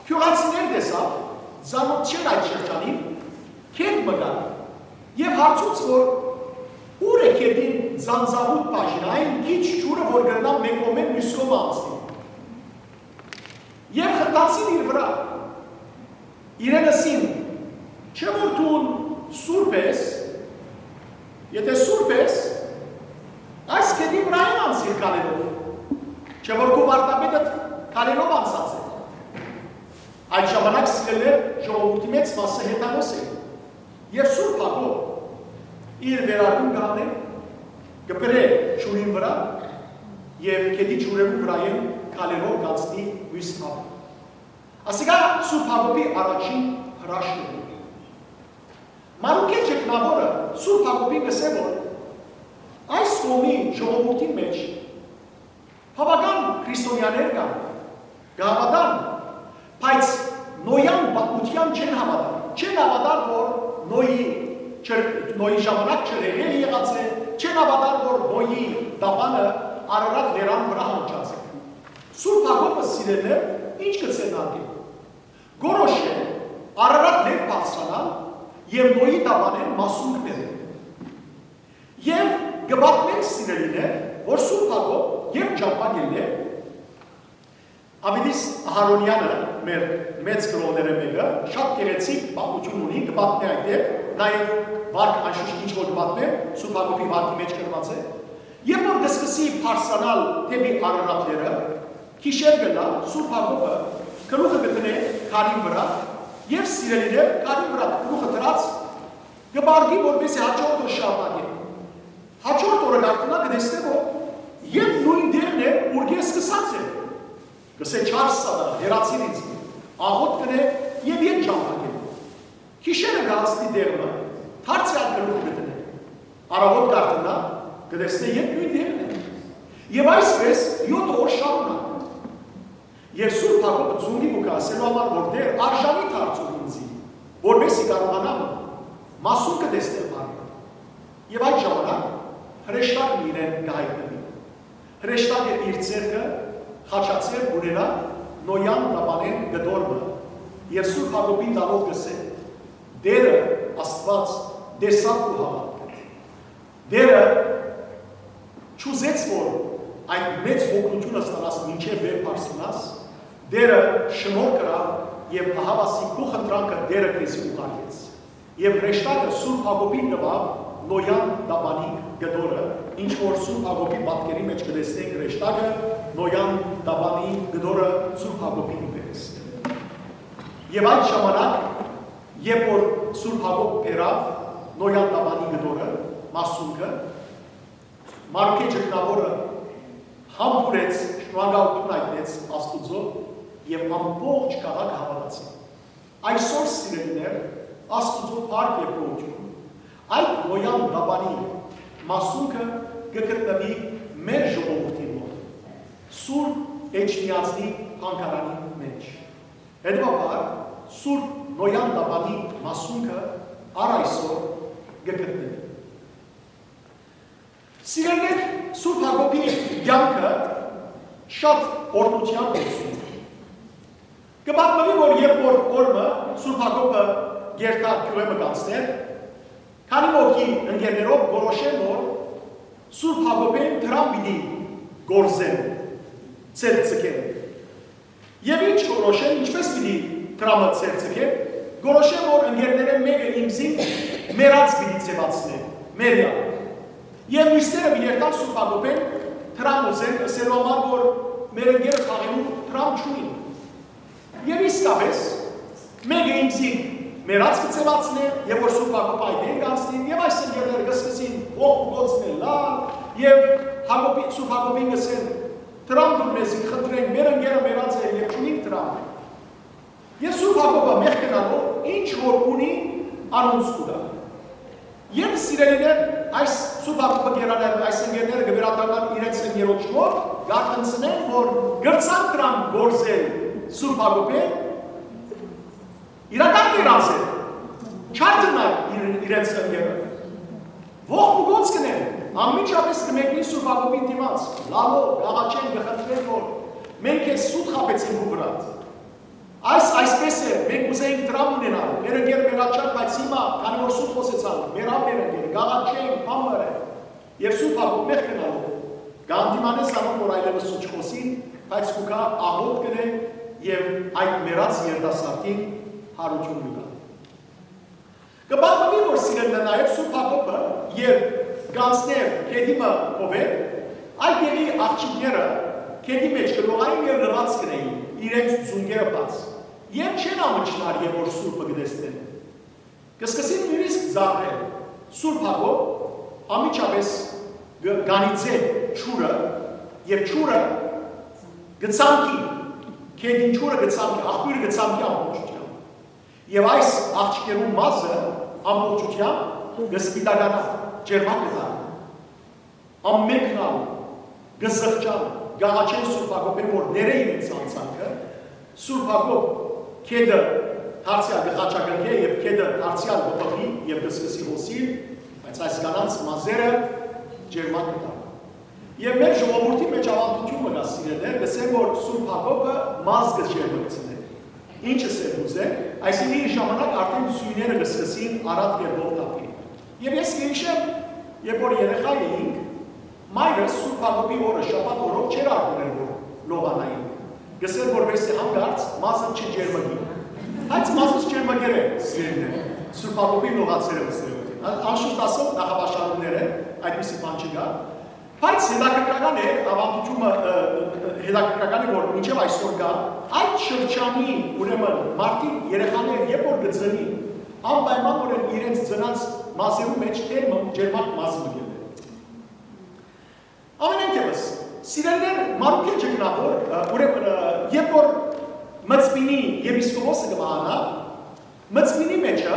գիւղացիներ տեսաւ, ծանօթ չէր այդ շրջանին, գետ մը կար եւ հարցուց, որ ո՞ւր է գետին ծանծաղուտ բաժին, այն քիչ ջուրը, որ կրնամ մէկ կողմէն միւս կողմը անցնի։ Եւ խնդացին իր վրայ։ Իրեն ըսին. «Չէ՞ որ դուն սուրբ ես, եթէ սուրբ ես, այս գետի վրայէն անցիր քալելով, չէ՞ որ քու վարդապետը քալելով անցած է»։ Այդ ժամանակ, սիրելիներ, ժողովուրդի մեծ մասը հեթանոս է, եւ Սուրբ Յակոբ իր վերարկուն կը հանէ, կը բրէ ջուրին վրայ եւ գետի ջուրերուն վրայէն քալելով կ'անցնի միւս ափը։ Ասիկա Սուրբ Յակոբի առաջին հրաշքն է։ Մարուքէ ճգնաւորը Սուրբ Յակոբին կ'ըսէ, որ այս կողմի ժողովուրդին մէջ բաւական քրիստոնեաներ կան, կը հաւատան, բայց Նոյեան պատմութեան չեն հաւատար։ Չեն հաւատար, որ Նոյի ջր-, Նոյի ժամանակ ջրհեղեղ եղած է, չեն հաւատար, որ Նոյի տապանը Արարատ լերան վրայ հնչած է։ Սուրբ Յակոբը, սիրելիներ, ի՞նչ կը ձեռնարկէ։ Կորոշ է Արարատ լեռ բարձրանալ եւ Նոյի տապանէն մասունք բերել։ Եւ կը պատմենք, սիրելիներ, որ Սուրբ Յակոբ, երբ ճամբայ գելլէ, Աւետիս Ահարոնեանը, մեր մեծ գրողներէն մէկը, շատ գեղեցիկ պատմութիւն ունի, կը պատմէ այդտեղ, նաեւ վարք, անշուշտ, ինչ որ կը պատմեմ, Սուրբ Յակոբի վարքի մէջ գրուած է։ Երբ որ կը սկսի բարձրանալ դէպի Արարատ լեռը, գիշեր կ'ըլլայ, Սուրբ Յակոբը գլուխը կը դնէ քարին վրայ եւ, սիրելիներ, քարին վրայ գլուխը դրած կը պառկի, որպեսզի հաջորդ օր շարունակէ։ Հաջորդ օրը կ'արթնայ, կը տեսնէ, որ երբ նոյն տեղն է, ուրկէ սկսած է, կ'ըսէ. «Չարս սատանա, հեռացիր ինձ»։ Աղօթք կ'ընէ եւ ետ ճամբայ գնայ։ Գիշերը կը հասնի տեղ մը, դարձեալ գլուխը կը դնէ։ Առաւօտ կ'արթնայ, կը տեսնէ, երբ նոյն տեղն է։ Եւ այսպէս եօթ օր շարունակ։ Եւ Սուրբ Յակոբը ծունկի կու գայ, ասելու համար, որ Տէր, արժանի դարձուր ինձի, որպեսզի կարողանամ մասունքը տեսնել բարի։ Եւ այդ ժամանակ հրեշտակը իրեն կը յայտնուի։ Հրեշտակը իր ձեռքը խաչաձեռ կ'ունենայ Նոյեան տապանէն կտոր մը, եւ Սուրբ Յակոբին տալով կ'ըսէ. «Տէրը, Աստուած, տեսաւ քու հաւատքը։ Տէրը չուզեց, որ այդ մեծ յոգնութիւնը ստանաս, մինչեւ վեր բարձրանաս»։ Տէրը շնորհ կրաւ եւ ահաւասիկ քու խնդրանքը Տէրը քեզի ուղարկեց։ Եւ հրեշտակը Սուրբ Յակոբին տուաւ Նոյեան տապանի կտորը, ինչ որ Սուրբ Յակոբի պատկերի մէջ կը տեսնենք հրեշտակը, Նոյեան տապանի կտորը Սուրբ Յակոբին տուեց։ Եւ այդ ժամանակ, երբ որ Սուրբ Յակոբ բերաւ Նոյեան տապանի կտորը, մասունքը, Մարուքէ ճգնաւորը համբուրեց, շնորհակալութիւն յայտնեց Աստուծոյ եւ ամբողջ քաղաքը հաւատացին։ Այսօր, սիրելիներ, Աստուծոյ փառք եւ գոհութիւն, այդ Նոյեան տապանի մասունքը կը գտնուի մեր ժողովուրդին մօտ, Սուրբ Էջմիածնի թանգարանի մէջ։ Հետեւաբար, Սուրբ Նոյեան տապանի մասունքը առ այսօր կը գտնուի։ Սիրելիներ, Սուրբ Յակոբի կեանքը շատ օրհնութեան հոսում է։ Կը պատմուի, որ երբ որ օր մը Սուրբ Յակոբը գերտար գիւղէ մը կ'անցնէր, քանի մը հոգի ընկերներով կ'որոշեն, որ Սուրբ Յակոբէն դրամ պիտի կորզեն, ցերծցկեն։ Եւ ինչ կ'որոշեն, ինչպէս պիտի դրամը ցերծցկեն, կ'որոշեն, որ ընկերներէն մէկը իմզին մեռած պիտի ձեւացնէ, մեռեալ։ Եւ միւսները պիտի երթան Սուրբ Յակոբէն դրամ ուզեն, ըսելու համար, որ մեր ընկերը թաղելու դրամ չունի։ Եւ իսկապէս, մէկը իմզին մեռած կը ձեւացնէ, եւ որ Սուրբ Յակոբը այդտեղ կ'անցնի, եւ այս ընկերները կը սկսին ողբուղոց մելալ, եւ Յակոբի, Սուրբ Յակոբին կ'ըսեն. «Դրամ տուր մեզի, խնդրենք, մեր ընկերը մեռած է եւ չունինք դրամ»։ Եւ Սուրբ Յակոբը մեղքը անոնք ինչ որ ունի, անոնց կու տայ։ Երբ սիրելիներ այս Սուրբ Յակոբը կ'երթար, այս ընկերները կը վերադառնան իրենց ընկերոջմոր, կ'արթնցնեն որ կրցան դրան գործել Սուրբ Յակոբէն, իրական կերած է, չարթնար իր, իրենց ընկերը։ Ողջ ու գոց կ'ընեն, անմիջապէս կը մեկնին Սուրբ Յակոբին դիմաց, լալով, կ'աղաչեն, կը խնդրեն որ մենք քեզ սուտ խաբեցինք քու վրադ։ Այս այսպես է, մենք ուզեինք դրամ ունենալ, մեր ընկերը մեր աչան, բայց հիմա, քանի որ սուտ խօսեցան, մեր ամբեր ընկերը, կ'աղաչենք, բան մը։ Եւ Սուրբ Յակոբ մեղք գնալով, կ'անդիմանէ զանոնք որ այլեւս սուտ չխօսին, բայց կու գայ աղօթք կ'ընէ եւ այդ մեռած երիտասարդին յարութիւն կու տայ։ Կը պատմուի որ սիրելիներ, նաեւ Սուրբ Յակոբը, երբ կ'անցնէր գետի մը հովեր, այդ տեղի աղջիկները գետի մէջ կը լողային եւ լուած կ'ընէին, իրենց ծունկերը բաց, եւ չեն ամչնար երբ որ սուրբը կը տեսնեն։ Կը սկսին նոյնիսկ ծաղրել։ Սուրբ Յակոբ անմիջապէս կը, կ'անիծէ ջուրը, եւ ջուրը կը ցանքի, գետին ջուրը կը ցանքի, աղբիւրը կը ցանքի ամբողջութեամբ։ Եւ այս աղջիկներուն մազը ամբողջութեամբ կը սպիտականայ, ճերմակ կը դառնայ։ Ամէնքն ալ կը զղջան, կ'աղաչեն Սուրբ Յակոբէն որ ներէ իրենց անցանքը։ Սուրբ Յակոբ գետը դարձեալ կը խաչակրկէ եւ գետը դարձեալ կը բխի եւ կը սկսի հոսիլ, բայց այս կանանց մազերը ճերմակ կը դառնան։ Եւ մեր ժողովուրդի մէջ աւանդութիւն մը կայ, սիրելիներ, կ'ըսեն որ Սուրբ Յակոբը մազ կը ճերմկցնէ։ Ինչ ըսել կ'ուզեմ, այսինքն՝ իր ժամանակ արդէն սոյները կը սկսին արատ կերպով թափիլ։ Եւ ես կը յիշեմ, երբ որ երեխայ էինք, մայրս Սուրբ Յակոբի օրը, շաբաթ օրով չէր արտոներ որ լողանային։ Կ'ըսէր որպէս զի հանկարծ մազը չճերմկի։ Բայց մազս ճերմկեր է, սիրելիներ, Սուրբ Յակոբին լողացերը մսերովին։ Անշուշտ ասող նախապաշարումներ են, այդպիսի բան չկայ։ Բայց հետաքրքրական է, աւանդութիւնը, ը, ը, հետաքրքրական է որ մինչեւ այսօր կայ, այդ շրջանի, ուրեմն, մարդիկ, երեխաներ երբ որ կը ծնին, անպայմանօրէն իրենց ծնած մազերու մէջ թերմը ջերմակ մազ մը կ'ելլէ։ Ամենայն դեպս, սիրելիներ, Մարուկէ Ճգնաւոր, ը, ուրեմն, ը, երբ որ Մծմինի եպիսկոպոսը կը մահանայ, Մծմինի մէջը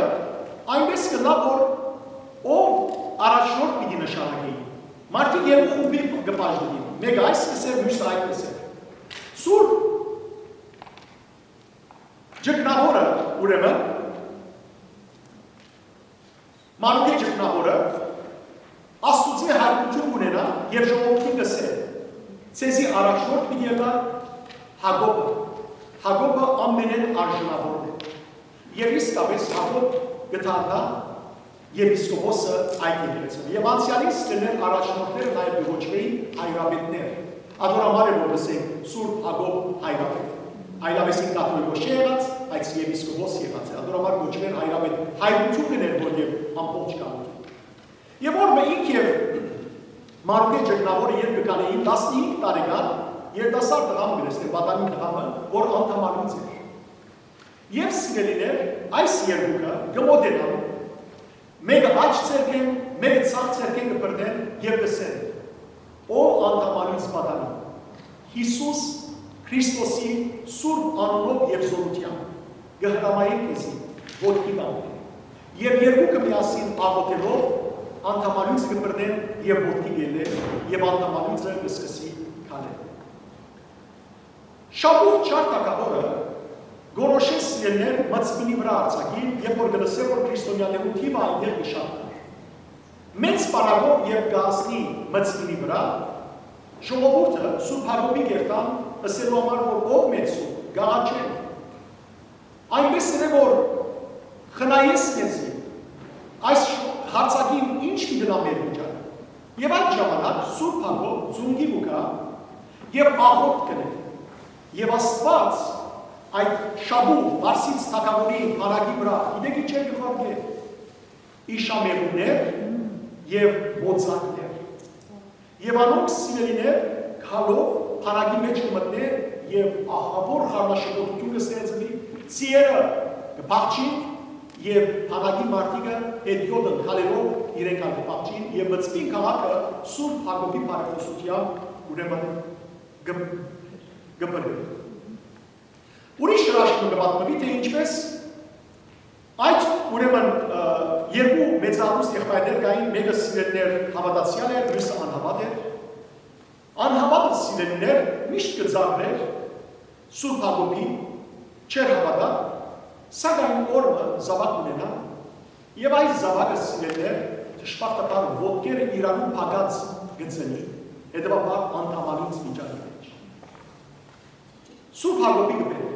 այնպես կ'ըլլայ որ ով առաջնորդ պիտի նշանակէին։ Մարդիկ երկու խումբի կը բաժնուին, մէկը այս կ'ըսէր, միւսը այդ կ'ըսէր։ Սուրբ Ճգնաւորը, ուրեմն, Մարուկէ Ճգնաւորը Աստուծմէ հայտնութիւն կ'ունենայ եւ ժողովուրդին կ'ըսէ. «Ձեզի առաջնորդ պիտի ըլլայ Յակոբը։ Յակոբը ամենէն արժանաւորն է»։ Եւ իսկապէս Յակոբ կը դառնայ եպիսկոպոսը այդ եկեղեցւոյ։ Եւ անցեալին սիրելիներ, առաջնորդները նաեւ կը կոչուէին հայրապետներ։ Ատոր համար է որ կ'ըսենք Սուրբ Յակոբ հայրապետ։ Այլապէս ինք կաթողիկոս չէ եղած, բայց եպիսկոպոս եղած է։ Ատոր համար կոչուէր հայրապետ, հայրութիւն կ'ըներ որ եւ ամբողջ կայունը։ Եւ որ մը ինք եւ Մարուկէ Ճգնաւորը երբ կը գալէին, տասնհինգ տարեկան երիտասարդ տղայ մը կ'ըսէր, պատանի տղայ մը, որ անդամալոյծ էր։ Եւ սիրելիներ, այս երկուքը կը մօտենան, մէկը աջ ձեռքէն, մէկը ձախ ձեռքէն կը բռնեն եւ կ'ըսեն. «Ո անդամալոյծ պատանի, Յիսուս Քրիստոսի սուրբ անունով եւ զօրութեամբ կը հրամայեմ քեզի ոտքի կանգնել»։ Եւ երկուքը միասին աղօթելով անդամալոյծը կը բռնեն եւ ոտքի կ'ելլեն եւ անդամալոյծը կը սկսի քալել։ Շաբուղ չար թագաւորը կորոշեց սիրելիներ Մծմինի վրայ արձակիլ, երբ որ կը լսէ որ քրիստոնեաներու թիվը այնտեղ կը շատանայ։ Մեծ պարագով երբ կը հասնի Մծմինի վրայ, ժողովուրդը Սուրբ Յակոբի կերտան ըսելու համար որ ով մեծ սուրբ, կ'աղաչեն։ Այնպես ըլլայ որ խնայես մեզի, այս հարցակին ինչ կ'ընէ մեր վիճակը։ Եւ այդ ժամանակ Սուրբ Յակոբ ծունկի կու գայ եւ աղօթք կ'ընէ։ Եւ Աստուած այդ Շաբուղ Պարսից թագաւորի բանակի վրայ գիտէք ինչ էր կը վարկէ։ Իշամերուներ եւ մոծակներ։ Եւ անոնք սիրելիներ քալով բանակի մէջ կը մտնեն եւ ահաւոր խառնաշփոթութիւն կը ստեղծուի, ծիերը կը փախչին եւ բանակի մարդիկը հետիոտն քալելով իրենք ալ կը փախչին եւ Մծմին քաղաքը Սուրբ Յակոբի բարեխօսութեամբ ուրեմն կը, կը փրկուի։ Ուրիշ հրաշք մը կը պատմուի, թէ ինչպես Այդ, ուրեմն, ը, երկու մեծահարուստ եղբայրներ կային, մէկը սիրելիներ հաւատացեալ էր, միւսը անհաւատ էր։ Անհաւատը, սիրելիներ, միշտ կը ծաղրէր Սուրբ Յակոբի, չէր հաւատար, սակայն օր մը զաւակ ունենայ, եւ այս զաւակը, սիրելիներ, դժբախտաբար ոտքերը իրարու փակած կը ծնի, հետեւաբար անթամանիչ վիճակի մէջ։ Սուրբ Յակոբի կը բերէ։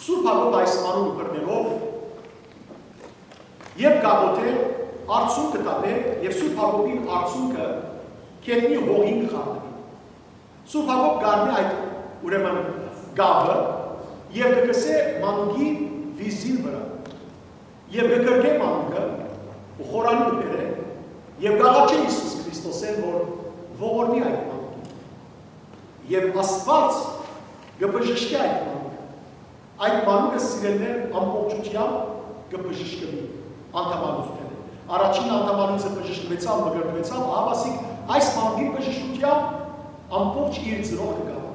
Սուրբ Յակոբ այս մանուկը բռնելով եւ կ'աղօթէ, արցունքը տապէ, եւ Սուրբ Յակոբին արցունքը գետնի հողին կը խառնուի։ Սուրբ Յակոբ կ'առնէ այդ, ուրեմն, կաւը եւ կը կսէ մանուկի վիզին վրայ։ Եւ կը կրկէ մանուկը ու խորանի կը բերէ եւ կ'աղաչէ Յիսուս Քրիստոսէն, որ ողորմի այդ մանուկին։ Եւ Աստուած կը բժշկէ այդ մանուկը։ Այդ մանուկը, սիրելիներ, ամբողջութեամբ կը բժշկուի անթամանութենէն։ Առաջին անթամանիցը բժշկուեցաւ, մկրտուեցաւ, ահա ասիկ այս մանուկին բժշկութեամբ ամբողջ իր ծնողքը կ'աղ։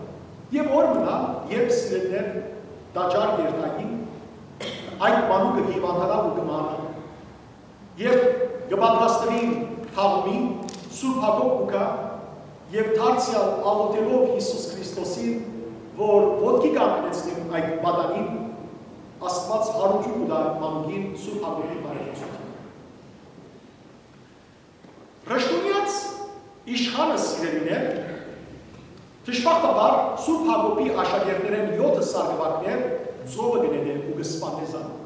Եւ օր մնա, երբ, սիրելիներ, տաճար կ'երթային, այդ մանուկը հիւանդանայ ու կը մահանայ։ Երբ կը պատրաստուին թաղումին, Սուրբ Յակոբ կու գայ եւ դարձեալ աղօթելով Յիսուս Քրիստոսին, որ ոտքի կանգնեցնեն այդ պատանին, Աստուած յարութիւն կու տայ մանուկին Սուրբ Յակոբի բարեխօսութեան։ Հրեշտունեաց իշխանը, սիրելիներ, դժբախտաբար Սուրբ Յակոբի աշակերտներէն եօթը սարկուակներ ծովը կը նետէ ու կը սպաննէ զանոնք։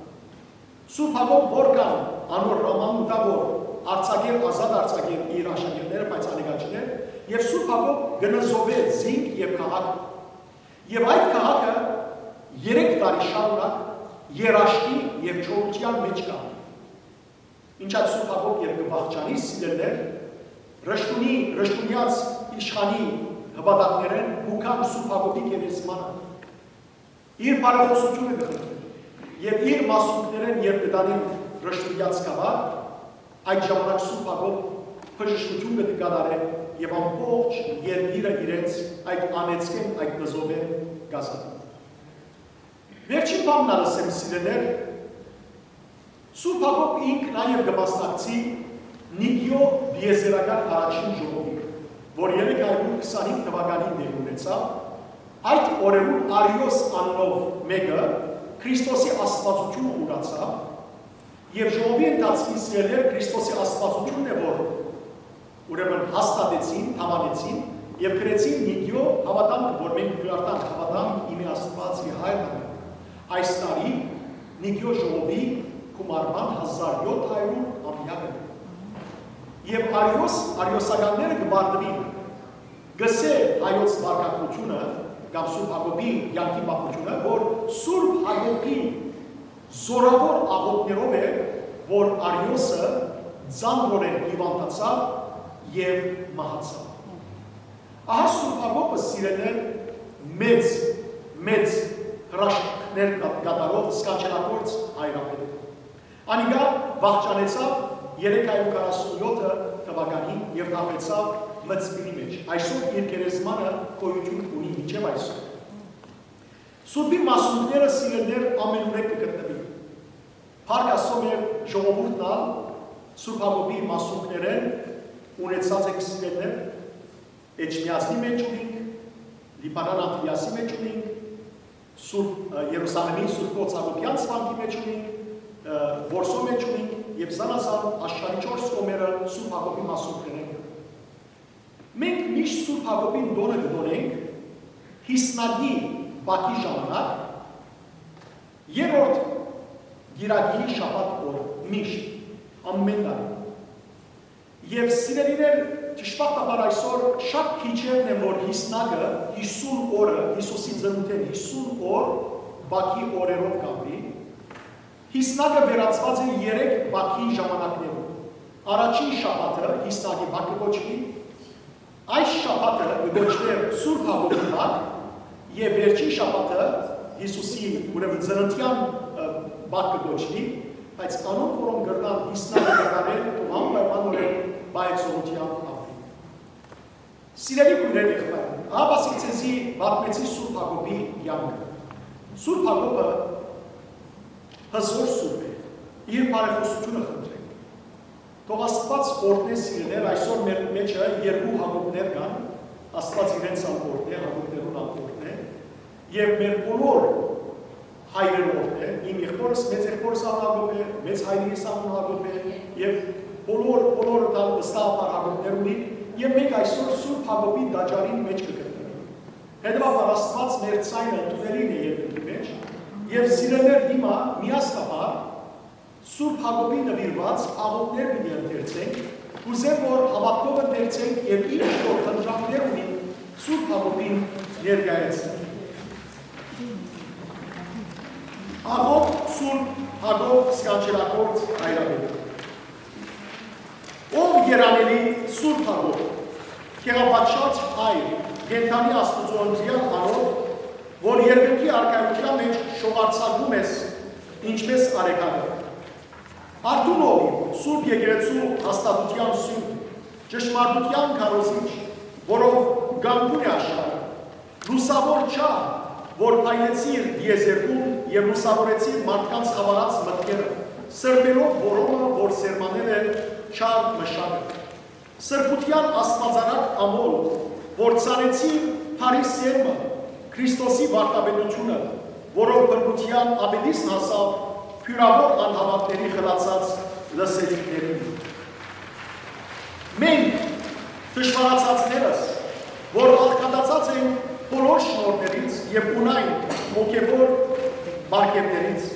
Սուրբ Յակոբ որքան անոր հրաման տայ, որ արձակէր, ազատ արձակէր իր աշակերտները, բայց անիկա չըներ, եւ Սուրբ Յակոբ կը նզովէ զինք եւ քաղաքը։ Եւ այդ քաղաքը երեք տարի շարունակ երաշտի եւ չորութեան մէջ կայ։ Ինչ այդ Սուրբ Յակոբ, երբ կը վախճանի, սիրելիներ, հրեշտունի, հրեշտունեաց իշխանի հպատակներէն կու գան Սուրբ Յակոբի գերեզմանը, իր բարեխօսութիւնը կը խնդրեն եւ իր մասունքներէն երբ կը տանեն հրեշտունեաց գաւառ, այդ ժամանակ Սուրբ Յակոբ բժշկութիւն կը կատարէ եւ ամբողջ երկիրը իրենց այդ անեծքէն, այդ նզովէն կ'ազատի։ Վերջին բանն ալ ըսեմ, սիրելիներ, Սուրբ Յակոբ ինք նաեւ կը մասնակցի Նիկիոյ տիեզերական առաջին ժողովին, որ երեք հարիւր քսանհինգ թուականին տեղի ունեցաւ։ Այդ օրերուն Արիոս անունով մէկը Քրիստոսի աստուածութիւնը ուրացաւ եւ ժողովի ընթացքին, սիրելիներ, Քրիստոսի աստուածութիւնն է, որ ուրեմն հաստատեցին, դաւանեցին եւ գրեցին Նիկիոյ հաւատամքը, որ մենք կրթանք հաւատամք իմի Աստուած եւ Հայրն է։ Այս տարի Նիկիոյ ժողովի գումարման հազար եօթ հարիւր ամեակը։ Եւ Արիոս, արիոսականները կը պարտուին, կ'ըսէ հայոց վարքագնութիւնը կամ Սուրբ Յակոբի կեանքի պատմութիւնը, որ Սուրբ Յակոբի զօրաւոր աղօթքներով է, որ Արիոսը ծանրօրէն հիւանդացաւ եւ մահացաւ։ Ահա Սուրբ Յակոբը, սիրելիներ, մեծ, մեծ հրաշքներ կա-, կատարող սքանչելագործ հայրապետ է։ Անիկա վախճանեցաւ երեք հարիւր քառասունյոթ թուականին եւ թաղուեցաւ Մծմիրի մէջ։ Այսօր իր գերեզմանը գոյութիւն ունի մինչեւ այսօր։ Սուրբի մասունքները, սիրելիներ, ամենուրեք կը գտնուին։ Փառք Աստուծոյ, մեր ժողովուրդն ալ Սուրբ Յակոբի մասունքներէն ունեցած ենք, սիրելիներ, Էջմիածնի մէջ ունինք, Լիբանան Անդրիասի մէջ ունինք, Սուրբ, ը, Երուսաղեմի Սուրբ Կոց Յակոբեանց վանքի մէջ ունինք, ը, Որսոյ մէջ ունինք եւ զանազան աշխարհի չորս կողմերը Սուրբ Յակոբի մասունքներէն կան։ Մենք միշտ Սուրբ Յակոբին տօնը կը տոնենք Յիսնակի բակի ժամանակ, երրորդ կիրակի շաբաթ օրը, միշտ, ամէն տարի։ Եւ, սիրելիներ, դժբախտաբար այսօր շատ քիչերն են, որ Յիսնակը յիսուն օրը, Յիսուսի ծնունդէն յիսուն օր բակի օրերով կապրի։ Յիսնակը վերածուած է երեք բակի ժամանակներով։ Առաջին շաբաթը Յիսնակի բակ կը կոչուի, այս շաբաթը կը կոչուէր Սուրբ Յակոբի բակ, եւ վերջին շաբաթը Յիսուսի, ուրեմն, ծննդեան, ը, բակ կը կոչուի, բայց անոնք, որոնք կրնան Յիսնակը կատարել, թող անպայմանօրէն պայծառութեամբ ապրին։ Սիրելի քոյրեր, եղբայրներ, ահա ասիկ ձեզի պատմեցի Սուրբ Յակոբի կեանքը։ Սուրբ Յակոբը հզօր սուրբ է, իր բարեխօսութիւնը խնդրենք։ Թող Աստուած օրհնէ, սիրելիներ, այսօր մեր մէջը երկու Յակոբներ կան, Աստուած իրենց ալ օրհնէ, Յակոբներուն ալ օրհնէ, եւ մեր բոլոր հայրերն օրհնէ, իմ եղբօրս, մեծ եղբօրս ալ Յակոբ է, մեծ հայրիկս ալ Յակոբ է, եւ բոլոր, բոլորը տալ վստահաբար Յակոբներ ունի, եւ մենք այսօր Սուրբ Յակոբի տաճարին մէջ կը գտնենք։ Հետեւաբար Աստուած մեր ձայնը ընդունելին է երկրի մէջ, եւ սիրելիներ, հիմա միասնաբար Սուրբ Յակոբին նուիրուած աղօթքներ պիտի ընթերցենք, կ'ուզեմ որ հաւատքով ընթերցենք եւ ինչ որ խնդրանքներ ունին Սուրբ Յակոբին ներկայացնենք։ Աղօթք Սուրբ Յակոբ Սքանչելագործ հայրապետ։ Ով երանելի Սուրբ Յակոբ, գեղապատշաճ հայր, կենդանի Աստուծոյ ընտրեալ անոթ, որ երկնքի արքայութեան մէջ շողարցակում ես, ինչպես արեգակը։ Արթուն ով իմ, Սուրբ Եկեղեցու հաստատութեան սյուն, ճշմարտութեան քարոզիչ, որով կանգուն է աշխարհը, լուսաւոր չար, որ փայլեցիր տիեզերքում եւ լուսաւորեցիր մարդկանց խավարած մտքերը, սրբելով որոնը, որ սերմանել է չար մշակը։ Սրբութեան աստուածարար ամոլ, որ ցանեցիր բարի սերմը, Քրիստոսի վարդապետությունը, որով բնկութեան աբեդիսն հասաւ բիւրաւոր անհաւատների խլացած լսելիքներին։ Մենք, թշուառացածներս, որ աղքատացած ենք բոլոր շնորհներից եւ ունայն հոգեվոր պարգեւներից,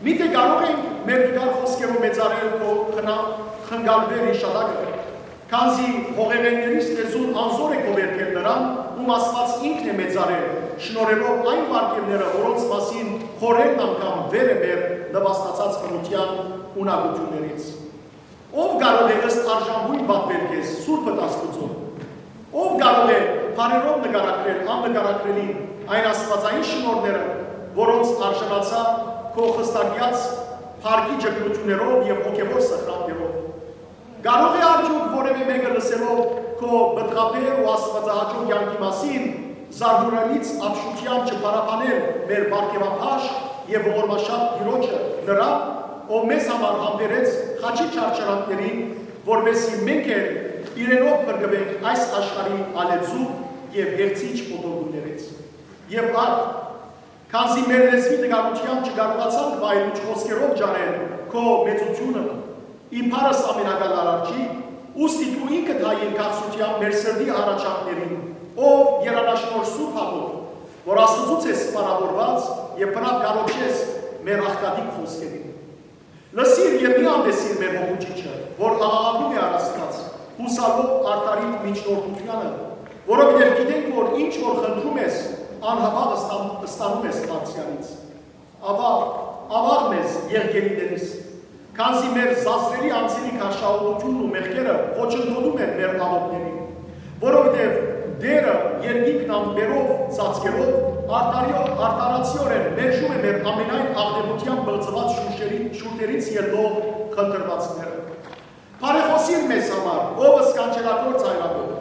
միթէ կարող ենք մեր տկար խօսքերով մեծարել քո խնա-, խնկալուեր հիշատակը, քանզի հողեղէններիս լեզուն անզոր է գովերգել նրան, ում Աստուած ինքն է մեծարել, շնորհելով այն պարգեւները, որոնց մասին խորհերն անգամ վեր է մեր նպաստացած բնութեան ունակութիւններից։ Ո՞վ կարող է ըստ արժանոյն պատուել քեզ, Սուրբդ Աստուծոյ։ Ո՞վ կարող է բարերով նկարագրել աննկարագրելին այն աստուածային շնորհները, որոնց արժանացայ քո խստակեաց փառքի ճկունութիւններով եւ հոգեվոր սխրանքներով։ Կարո՞ղ է արդեօք որեւէ մէկը լսելով քո պտղաբեր ու աստուածահաճոյ կեանքի մասին զարհուրելից ապշութեան չփառաբանել մեր պարգեւաբաշխ եւ ողորմաշատ Տիրոջը, նրան, ով մեզ համար համբերեց խաչի չարչարանքներին, որպէսզի մենք ալ իրենով փրկուենք այս աշխարհի ալեծու եւ հեղձիչ փոթորկութիւններից։ Եւ արդ, քանզի մեր լեզուի տկարութեան չկարողացանք վայելուչ խօսքերով ջարել քո մեծութիւնը, իբարս ամենակալ արարչի, ուստի դու ինքդ հայիր կախսութեան մեր սրտի հառաչանքներին, ով երանաշնորհ Սուրբ Յակոբ, որ Աստուծոց ես սպառաւորուած եւ բնաւ կարոչես մեր աղքատիկ խօսքերին։ Լսիր եւ մի անտեսիր մեր ողջունիչը, որ աղաղակում է առ Աստուած, յուսալով արդարիդ միջնորդութեանը, որովհետեւ գիտենք, որ ինչ որ խնդրում ես, անհապաղ ստան-, ստանում ես Բարձրեալից։ Աղա, աղաղ մեզ, եղբայրներիս, քանզի մեր զազրելի անձերի քարշահողութիւնն ու մեղքերը խոչընդոտում են մեր աղօթքներին, որովհետեւ Տէրը երկինքն ամպերով ծածկելով, արդարիո-, արդարացիորեն մերժում է մեր ամենայն աղտեղութեան բղծուած շուրթերի-, շուրթերից ելլող խնդրուածները։ Բարեխօսիր մեզ համար, ով սքանչելագործ հայրապետ,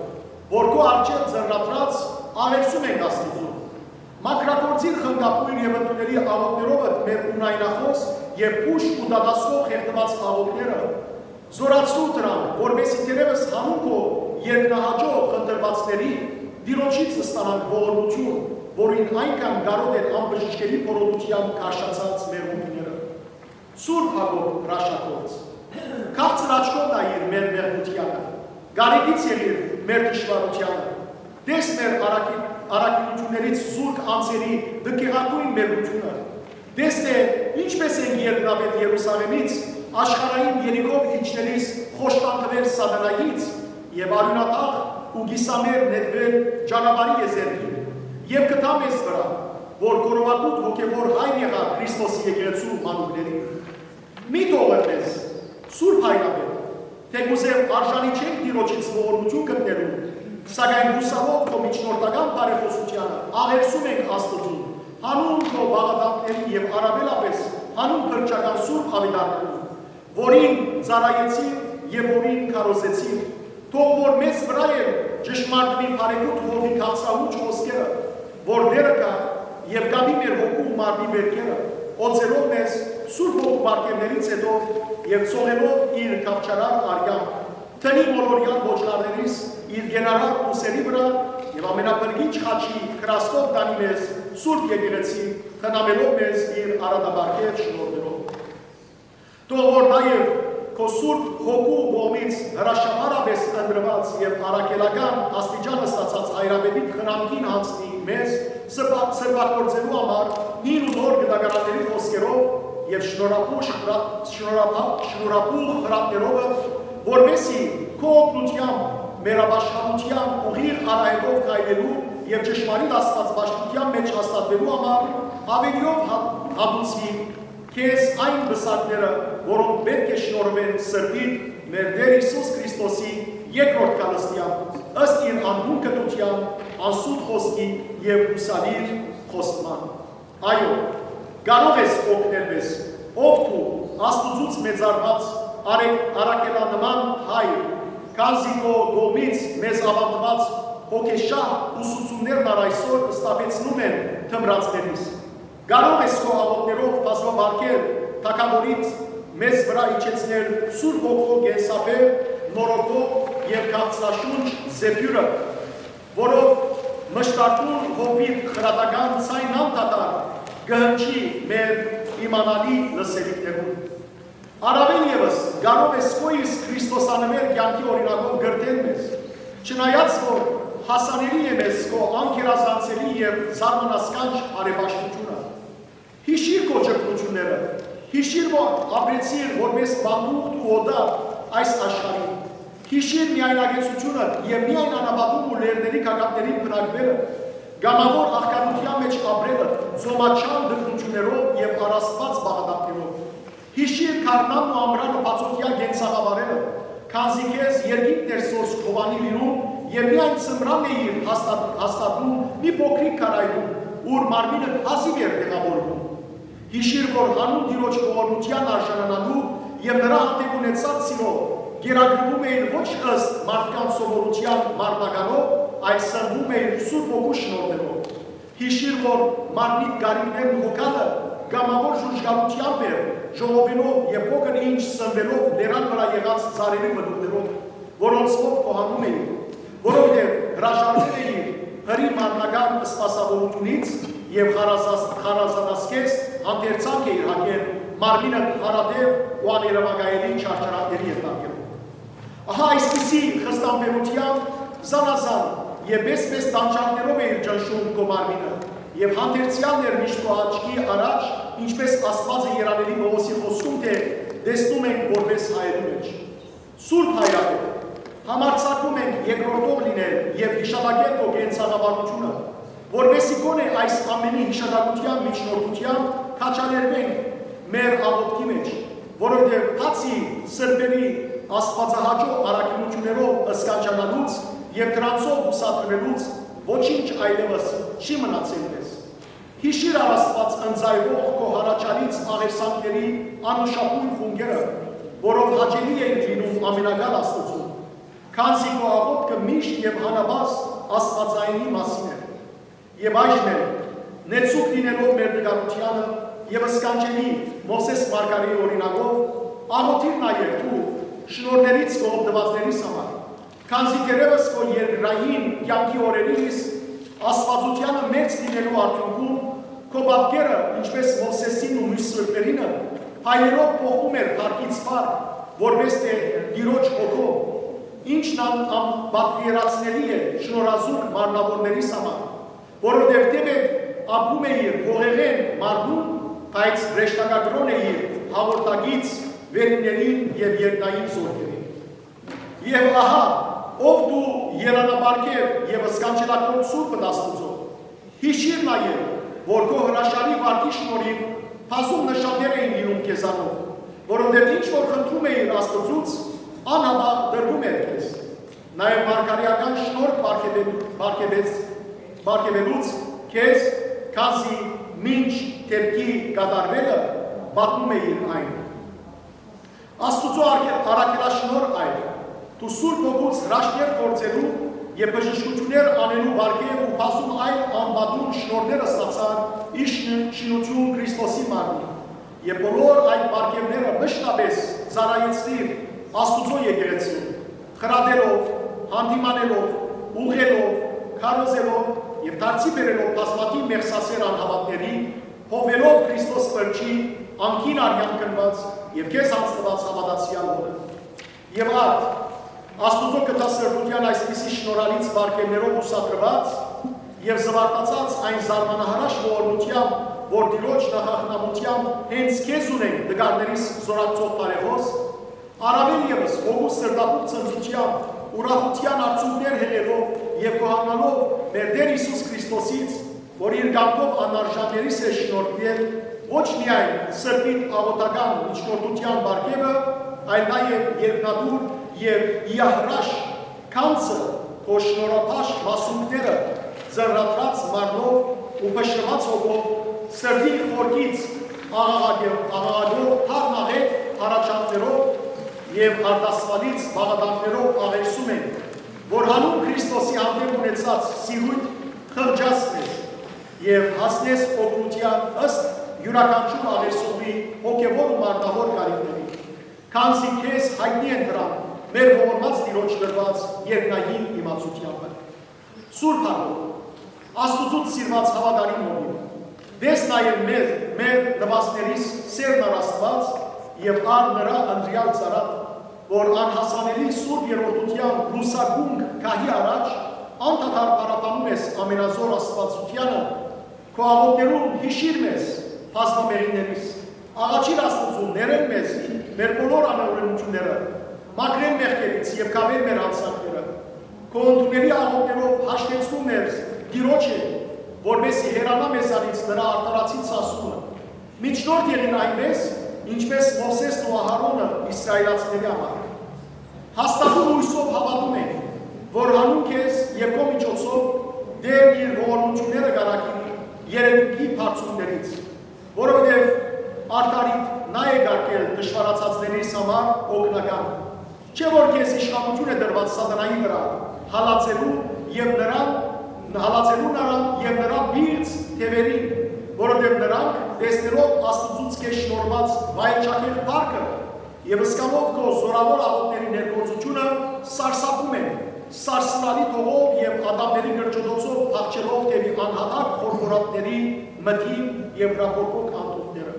որ քո առջեւ ծնրադրած աղերսում ենք Աստուծուն։ Մաքրագործիր խնկաբոյր եւ ընդունելի աղօթքներովդ մեր ունայնախօս եւ բուժ ու դատաստող խեղդուած աղօթքները։ Զօրացրու դրանք, որպէսզի թերեւս հանուն քո երկնահաճոյ խնդրուածների Տիրոջից ստանանք ողորմութիւն, որին այնքան կարօտ էր անբժիշկելի փորոտութեան քարշացած մեր հոգիները։ Սուրբ Յակոբ հրաշագործ, քաղցր աչքով նայիր մեր մեղմութեանը, կարեկից եղիր մեր թշուառութեանը, տես մեր առակի-, առաքինութիւններից զուրկ անձերի տգեղագոյն մեղմութիւնը, տես թէ ինչպէս ենք երկնաւետ Երուսաղէմից աշխարհային երիքով իջնելիս խոշտանտուեր սատանայից եւ արիւնաթաղ ու կիսամեռ նետուել ճանապարհի եզերքին, եւ կտամ ես վրայ, որ կորովակուտ հոգեվոր հայր եղայ Քրիստոսի եկեղեցու մանուկների։ Մի թողեր մեզ, Սուրբ Հայրապետ, թէ կ'ուզեմ արժանի չենք Տիրոջից ողորմութիւն գտնելու, սակայն յուսալով քո միջնորդական բարեխօսութեանը աղերսում ենք Աստուծուն, հանուն քո բաղարանքների եւ առաւելապէս հանուն փրկչական Սուրբ Աւետարանի, որին ծառայեցիր եւ որին քարոզեցիր, թող որ մեզ վրայ էլ ճշմարտուի բարեգութ հովի քաղցրահունչ խօսքերը, որ Տէրը կայ եւ կապի մեր հոգու ու մարմնի վերքերը, օծելով մեզ Սուրբ Հոգու պարգեւներից յետոյ եւ ցողելով իր քաւչարար արեանք, դնի բոլորեան ոչխարներիս իր կենարար ուսերի վրայ եւ ամենափրկիչ խաչի կրաստով տանի մեզ Սուրբ Եկեղեցի, խնամելով մեզ իր արատապարգեւ շնորհներով։ Թող որ նաեւ քո Սուրբ Հոգու կողմից հրաշափառապէս ընտրուած եւ առաքելական աստիճան ստացած հայրապետիդ խնամքին յանձնի մեզ սրբա-, սրբագործելու համար հին ու նոր գտակարանների խոսքերով եւ շնորհապուժ խրա-, շնորհապա-, շնորհապուխ խրատներովը, որպեսզի քո օգնութեամբ մեր ապաշխարութեան ուղիղ արահետով քայլելու եւ ճշմարիտ Աստուածապաշտութեան մէջ հաստատուելու համար աւելիով հա-, հատուցի քեզ այն պսակները, որոնք պէտք է շնորհուեն սրբիդ մեր Տէր Յիսուս Քրիստոսի երկրորդ գալստեան, ըստ իր անհուն կրթութեան, անսուտ խօսքի եւ յուսալիր խոստման։ Այո, կարող ես օգնել մեզ, ով դու, Աստուծուց մեծարուած, արեգ-, առաքելանման Հայր, քանզի քո կողմից մեզ աւանդուած հոգեշահ ուսուցումներն առ այսօր ստապեցնում են թմրածներիս։ Կարող ես քո աղօթքներով բազմապարգել թագաւորից մեզ վրայ իջեցնել Սուրբ Հոգու կենսաբեր նորոգող եւ քաղցրաշունչ զեփիւրը, որով մշտական հովիւ խրատական ձայնն անդադար կը հնչի մեր իմանալի լսելիքներուն։ Առաւել եւս, կարող ես քո իսկ Քրիստոսանմեր կեանքի օրինակով կրթել մեզ, չնայած որ հասանելի է մեզ քո անգերազանցելի եւ զարմանասկանչ արեւաշտութիւնը։ Յիշիր քո ճգնութիւնները, յիշիր որ ապրեցիր որպէս մատուղդ ու օտար այս աշխարհին։ Յիշիր միայնակեցութիւնը եւ միայն անապատում ու լեռների գագաթներին բնակուելը, կամաւոր աղքատութեան մէջ ապրելը, ծոմաչափ դժգոհութիւններով եւ առաստված պաղատանքներով։ Յիշիր գարնանն ու ամռանը բացօթեայ կենցաղավարելը, քանզի քեզ երկինքն էր սորս քովանի լինում եւ միայն ձմրան էիր հաստատ-, հաստատում մի փոքրիկ քարայրում, ուր մարմինդ հազիւ էր տեղաւորվում։ Յիշիր որ յանուն Տիրոջ ողորմութեան արժանանալու եւ նրա հանդէպ ունեցած սիրով կերակրուում էիր ոչ ըստ մարդկան սովորութեան մարմնականով, այլ սնվում էիր Սուրբ Հոգու շնորհներով։ Յիշիր որ մարմնիդ կարիքներն ու հոգալը կամաւոր ժուժկալութեամբ էր, ժողովելով եւ փոքր ինչ սնվելով լերան վրայ եղած ծառերի մտուղներով, որոնցմով գոհանում էիր, որովհետեւ հրաժարվել էիր հրի մարմնական սպասաւորութիւնից եւ խարազաս-, խարազանասկես հանդերձանք էիր հագել մարմինդ հարատեւ ու աներեւակայելի չարչարանքների ենթարկելով։ Ահա այսպիսի խստամբերութեան զանազան եւ մեծ-մեծ տանջանքներով էիր ճնշում քո մարմինը եւ հանդերձեալն էր միշտ քո աչքի առաջ, ինչպէս Աստուածը երանելի Պաւլոսի խօսքում թէ տեսնում ենք որպէս հայերու մէջ։ Սուրբ Հայրապետ, համարձակում ենք երկրորդող լինել եւ յիշատակել քո կենցաղավարութիւնը, որպեսզի գոնե այս ամենի յիշատակութեան միջնորդութեամբ քաջալերուենք մեր աղօթքի մէջ, որովհետեւ բացի սրբերի աստուածահաճո առաքինութիւններով սքանչանալուց եւ դրանցով յուսադրուելուց ոչինչ այլեւս չի մնացել մեզ։ Յիշիր առ Աստուած ընծայվող քո հառաչանից աղերսանքների անուշաբոյր խունկերը, որով հաճելի ենք լինում ամենակալ Աստուծուն, քանզի քո աղօթքը միշտ եւ անհաւազ աստուածայինի մասին է։ Եւ այժմ էլ, նեցուկ լինելով մեր տկարութեանը եւ սքանչելի Մովսէս մարգարէի օրինակով, աղօթիր նաեւ դու շնորհներիդ ողբնուածներիս համար, քանզի դեռեւս քո երկրային կեանքի օրերիս աստուածութեանը մեծ լինելու արդիւնքում քո պատկերը, ինչպէս Մովսէսին ու միւս սրբերինը, փայլելով փոխում էր փառքից փառք, որպէս թէ Տիրոջ Հոգով, ինչն ան-, անպատկերացնելի է շնորհազուրկ մարմնավորներիս համար, որովհետեւ թէ մէկ ապրում էիր հողեղէն մարմնում, բայց հրեշտակակրօն էիր հաղորդակից վերիններին եւ երկնային զորքերին։ Եւ ահա, ով դու, երանապարգեւ եւ սքանչելագործ Սուրբդ Աստուծոյ, յիշիր նաեւ, որ քո հրաշալի վարկի շնորհիւ բազում նշաններ էին լինում քեզանով, որովհետեւ ինչ որ խնդրում էիր Աստուծուց, անհապաղ տրվում էր քեզ։ Նաեւ մարգարէական շնորհք պարգեւել-, պարգևեց-, պարգևելուց քեզ, քանզի մինչ դեպքի կատարվելը պատմում էիր այն։ Աստուծոյ արգ-, առաքելաշնորհ այր, դու Սուրբ Հոգուց հրաշքներ գործելու եւ բժշկութիւններ անելու վարկեր ու բազում այլ անպատուն շնորհներ ստացար իր շն-, շինութիւն Քրիստոսի մարմնին եւ բոլոր մշտապէս ծառայեցնիր Աստուծոյ եկեղեցին, խրատելով, հանդիմանելով, ուղղելով, քարոզելով եւ դարձի բերելով բազմաթիւ մեղսասէր անհաւատների, հովելով Քրիստոս Փրկչի անկին արեան կնուած եւ քեզ յանձնուած հաւատացեալ հօրը։ Եւ արդ, Աստուծոյ կտասրտութեան այսպիսի շնորհալից վարկերներով ուսադրուած եւ զվարթացած այն զարմանահրաշ ողորմութեամբ, որ Տիրոջ նախախնամութեամբ հենց քեզ ունենք դգարներիս զօրակցող բարեխօս, առաւել եւս հոգու սրտաբուխ ցնծութեամբ, ուրախութեան արցունքներ յղելով եւ գոհանալով մեր Տէր Յիսուս Քրիստոսից, որ իր կամքով անարժաններիս է շնորհուել ոչ միայն սրբիդ աղօթական միջնորդութեան պարգեւը, այլ նաեւ երկնատուր եւ իահրաշ գանձը, քո շնորհափաշ մասունքները, ձեռնադրած մարմնով ու փշրուած հոգով, սրտին խորքից աղաղակը-, աղաղակով, թարնաղետ հառաչանքներով եւ արտասուալից բաղարանքներով աղերսում ենք, որ հանուն Քրիստոսի հանդէպ ունեցած սիրոյթ խղճաս մեզ եւ հասնես օգնութեան ըստ իւրաքանչիւր աղերսողի հոգեւոր ու մարմնաւոր կարիքների, քանզի քեզ յայտնի են դրան մեր ողորմած Տիրոջ տրուած երկնային իմացութեամբը։ Սուրբ Հակոբ, Աստուծոյ սիրուած հաւատարիմ հովիւ, տես նաեւ մեր, մեր նուաստներիս սերն առ Աստուած եւ առ նրա ընտրեալ ծառան, որ անհասանելի սուր երրորդութեան լուսագունգ գահի առաջ անդադար փառաբանում ես ամենազօր Աստուածությանը, քո աղօթքներուն յիշիր մեզ, բազմամեղիներիս, աղաչիր Աստուծուն, ներեն մեզ մեր բոլոր անօրենութիւնները, մաքրեն մեղքերից եւ կաւեն մեր յանցանքները։ Քո ընդունելի աղօթքներով հաշտեցնում մեր Տիրոջը, որպեսզի հեռանայ մեզանից նրա արդարացի ցասումը։ Միջնորդ եղիր այնպես, ինչպես Մովսէսն ու Ահարոնը իսրայելացիների համար։ Հաստատուն յոյսով հաւատում ենք, որ հանուն քեզ եւ քո միջոցով Տէրն իր ողորմութիւնները կ'առաքի երեւույթի բարձունքներից, որովհետեւ արդարիդ նա է կարգել դժուարացածներիս համար օգնական։ Չէ՞ որ քեզ իշխանութիւն է տրուած սատանայի վրայ, հալածելու եւ նրան, հալածելու նրան եւ նրա պիղծ թեւերին, որովհետեւ նրանք, տեսնելով Աստուծոյ քեզ շնորհուած վայելչագեղ փառքը, եւ զգալով քո զօրաւոր աղօթքների ներգործութիւնը, սարսափում են, սարսուռալի տողով եւ ատամների կրճտոցով փախչելով թեւի անհատակ խորխորատների մթին եւ հրապորփող անդունդները։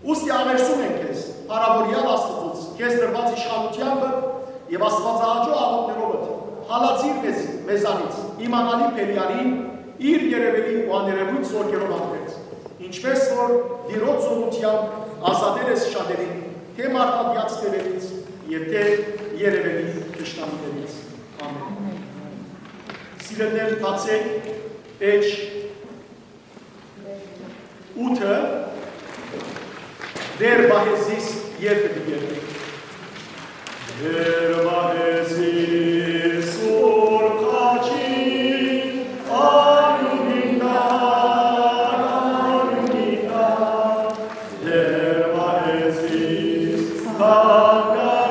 Ուստի աղերսում ենք քեզ, փառաւորեալ Աստուծոյ, քեզ տրուած իշխանութեամբը եւ աստուածահաճոյ աղօթքներովդ, հալածիր մեզ, մեզանից իմանալի Բելիալին, իր երևելի ու աներևոյթ զօրքերով անդերձ, ինչպես որ Տիրոջ զօրութեամբ ազատել ես շատերին, թէ մարդատեաց թեւերից եւ թէ երևելի թշնամիներից։ Ամէն։ Սիրելիներ, բացեք էջ ութը, Տէր պահե զիս, երբը պիտի երգենք։ Տէր պահե զիս, Սուրբ Խաչի արիւնին տակ, արիւնին տակ, Տէր պահե զիս,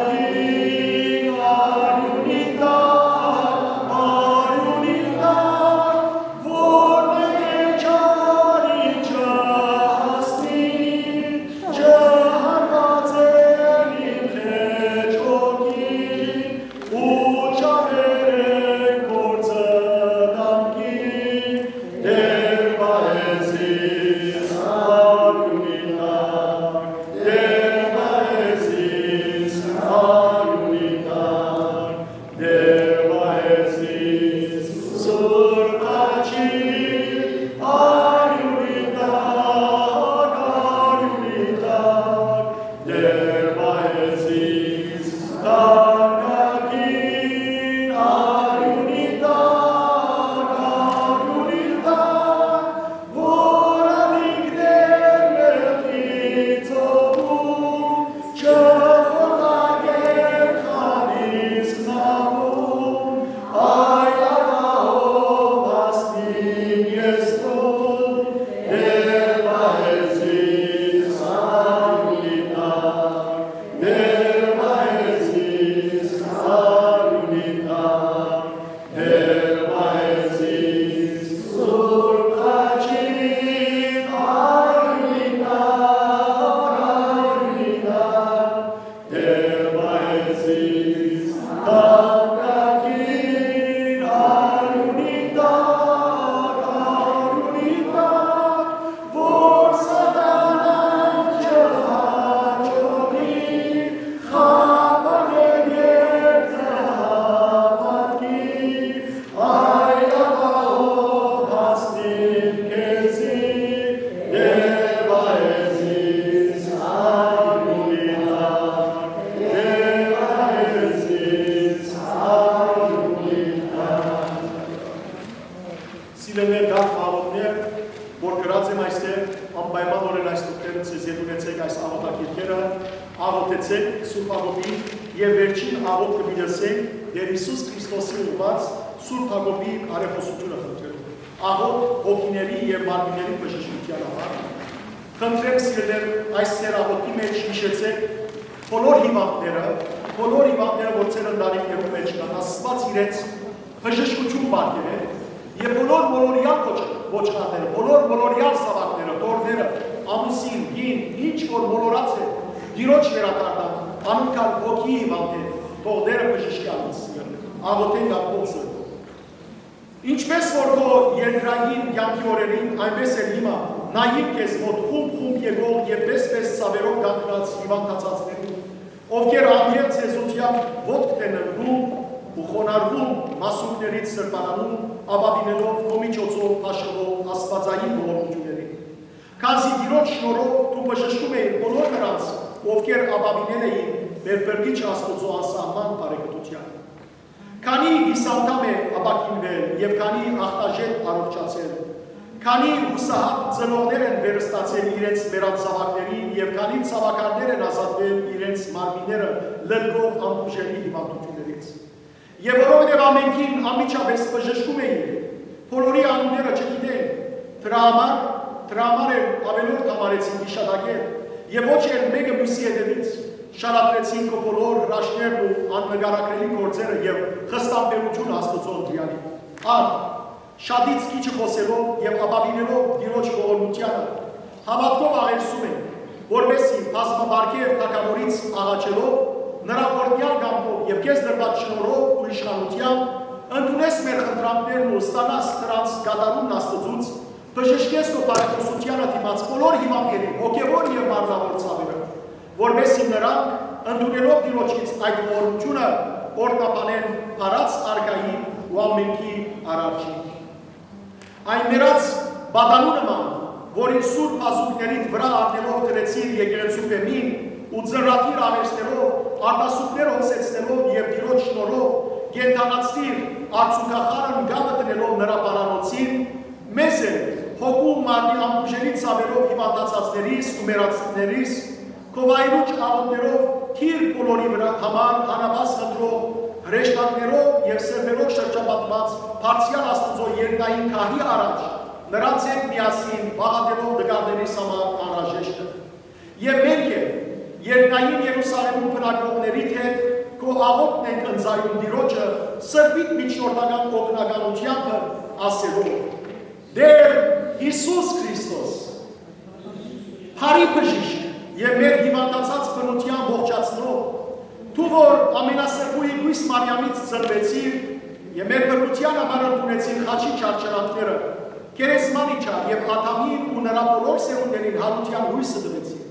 թանկագին արիւնին տակ, արիւնին տակ, որ մէկը չարի չհասնի, չհանված է իմ խէճ հոգին, Աղօթագիրքերը, աղօթեցէք Սուրբ Յակոբի եւ վերջին աղօթքը պիտի ըսենք Տէր Յիսուս Քրիստոսի ուղղուած Սուրբ Յակոբի բարեխօսութիւնը խնդրելու։ Աղօթք հոգիների եւ մարմինների բժշկութեան համար։ Խնդրեմ, սիրելիներ, այս ծեր աղօթքի մէջ յիշեցէք բոլոր հիւանդները, բոլոր հիւանդները, որ ծեր ընտանիքներուն մէջ կան, Աստուած իրենց բժշկութիւն պարգեւէ, եւ բոլոր մոլորեալ ոչ-, ոչխարները, բոլոր մոլորեալ զաւակները, թոռները, ամուսին, կին, ինչ որ մոլորած է, Տիրոջ վերադառնան, անոնք ալ հոգիի հիւանդ են, թող Տէրը բժշկի անոնց, սիրելիներ, աղօթենք Աստուծմոտ։ Ինչպէս որ քո երկրային կեանքի օրերին, այնպէս էլ հիմա, նայիր քեզմօտ խումբ-խումբ եկող եւ պէս-պէս ցաւերով կանգնած հիւանդացածներուն, ովքեր անգել ձեզութեան ոտք են ընկնում ու խոնարհվում մասունքներիդ սրբարանում, ապաւինելով քո միջոցով բաշխուող աստուածային ողորմութիւններիդ։ Քանզի Տիրոջ շնորհով դու բժշկում էիր բոլոր նրանց, ովքեր ապաւինել էին մեր Փրկիչ Աստուծոյ անսահման բարեկտութեան։ Քանի կիսանդամ է ապաքինվել եւ քանի ախտաժետ առողջացել, քանի յուսահատ ծնողներ են վերստացել իրենց մեռած զաւակներին եւ քանի ցաւաքարներ են ազատվել իրենց մարմինները լրկող անբուժելի հիւանդութիւններից։ Եւ որովհետեւ ամենքին անմիջապէս բժշկում էի, բոլորի անունները չգիտեն, դրա համար, դրա համար էլ աւելորդ համարեցին յիշատակել, եւ ոչ էլ մէկը միւսի հետեւից շարադրեցին քո բոլոր հրաշքներն ու աննկարագրելի գործերը եւ խստամբերութիւնը Աստուծոյ ընտրեալին։ Արդ, շատից քիչը խօսելով եւ ապաւինելով Տիրոջ ողորմութեանը, հաւատքով աղերսում ենք, որպէսզի բազմապարգեւ թագաւորից աղաչելով, նրա օրհնեալ կամքով եւ քեզ տրուած շնորհով ու իշխանութեամբ, ընդունես մեր խնդրանքներն ու ստանաս դրանց կատարումն Աստուծոց, բժշկես քո բարեխօսութեանը դիմաց բոլոր հիւանդների, հոգեւոր եւ մարմնավոր ցաւերը, որպէսզի նրանք, ընդունելով Տիրոջից այդ ողորմութիւնը, օրհնաբանեն փառաց Արքային ու ամենքի Արարչին։ Այն մեռած պատանու նման, որին սուրբ բազուկներիդ վրայ առնելով դրեցիր եկեղեցու բեմին ու ծնրադիր արհեստներով, արտասուքներ հոսեցնելով եւ Տիրոջ շնորհով կենդանացրիր արցունքախառն կապը դնելով նրա պարանոցին, մեզ էլ, հոգու ու մարմնի անբուժելի ցաւերով հիւանդացածներիս ու մեռածներիս, քո վայրուչ աղօթներով դիր բոլորի վրայ համար անհաւաս խնդրող հրեշտակներով եւ սերմերով շրջապատուած բարձրեալ Աստուծոյ երկնային քահի առաջ, նրանց հետ միասին պաղատելով տկարներիս համար անհրաժեշտը։ Եւ մենք էլ, երկնային Երուսաղէմուն բնակողներիդ հետ, քո աղօթքն ենք ընծայում Տիրոջը սրբիդ միջնորդական օգնականութեամբը, ասելով. Տէր Յիսուս Քրիստոս, բարի բժիշկ եւ մեր հիւանդացած բնութեան ողջացնող, դու որ ամենասրբոյի կոյս Մարիամից ծնուեցիր եւ մեր բնութեան համար ընդունեցիր խաչի չարչարանքները, գերեզման իջար եւ Ադամին ու նրա բոլոր սերունդերին յարութեան յոյսը տուեցիր։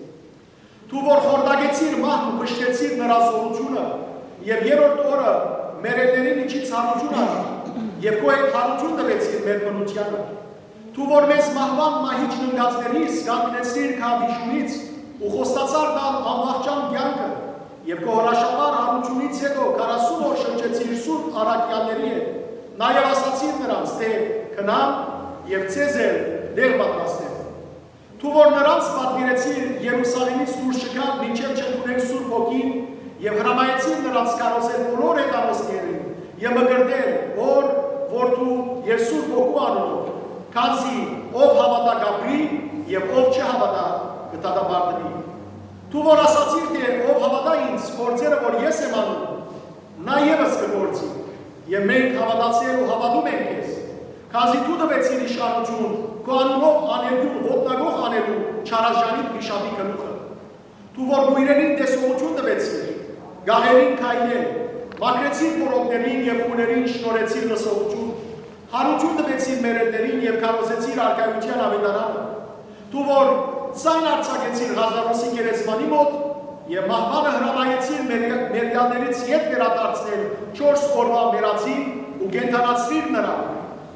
Դու որ խորտակեցիր մահն ու փշրեցիր նրա զօրութիւնը եւ երրորդ օրը մեռելների միջից յարութիւն առար եւ քո հետ յարութիւն տուեցիր մեր բնութեանը։ Դու որ մեզ մահուան մահիճ ընկածներիս կանգնեցիր քահաբիժումից ու խոստացար տալ անվախճան կեանքը, եւ քո հրաշափառ յարութիւնից յետոյ քառասուն օր շրջեցիր սուրբ առաքեալների հետ, նաեւ ասացիր նրանց, թէ՝ «Գնան եւ ձեզ էլ տեղ պատրաստեմ»։ Դու որ նրանց պատուիրեցիր Երուսաղէմից դուրս չգալ, մինչեւ չընդունեն Սուրբ Հոգին, եւ հրամայեցիր նրանց քարոզել բոլոր հեթանոսներին եւ մկրտել Հօր, Որդու եւ Սուրբ Հոգու անունով, քանզի ով հաւատայ կ'ապրի եւ ով չհաւատայ կը դատապարտուի։ Դու որ ասացիր, թէ՝ «Ով հաւատայ ինձ, գործերը որ ես եմ անում, նա եւս կը գործի»։ Եւ մենք հաւատացել ու հաւատում ենք քեզ, քանզի դու տուեցիր իշխանութիւն քո անունով աներկիւն ոտնակոխ անելու չարաժանիք վիշապի գլուխը։ Դու որ կոյրերին տեսողութիւն տուեցիր, գաղերին քայլել, մաքրեցիր բորոտներին եւ խուլերին շնորհեցիր լսողութիւն, յարութիւն տուեցիր մեռելներին եւ քարոզեցիր արքայութեան աւետարանը։ Դու որ ձայն արձակեցիր Ղազարոսի գերեզմանի մօտ եւ մահուանը հրամայեցիր մեռյա-, մեռյալներից ետ վերադարձնել չորս օրուայ մեռածին ու կենդանացրիր նրան,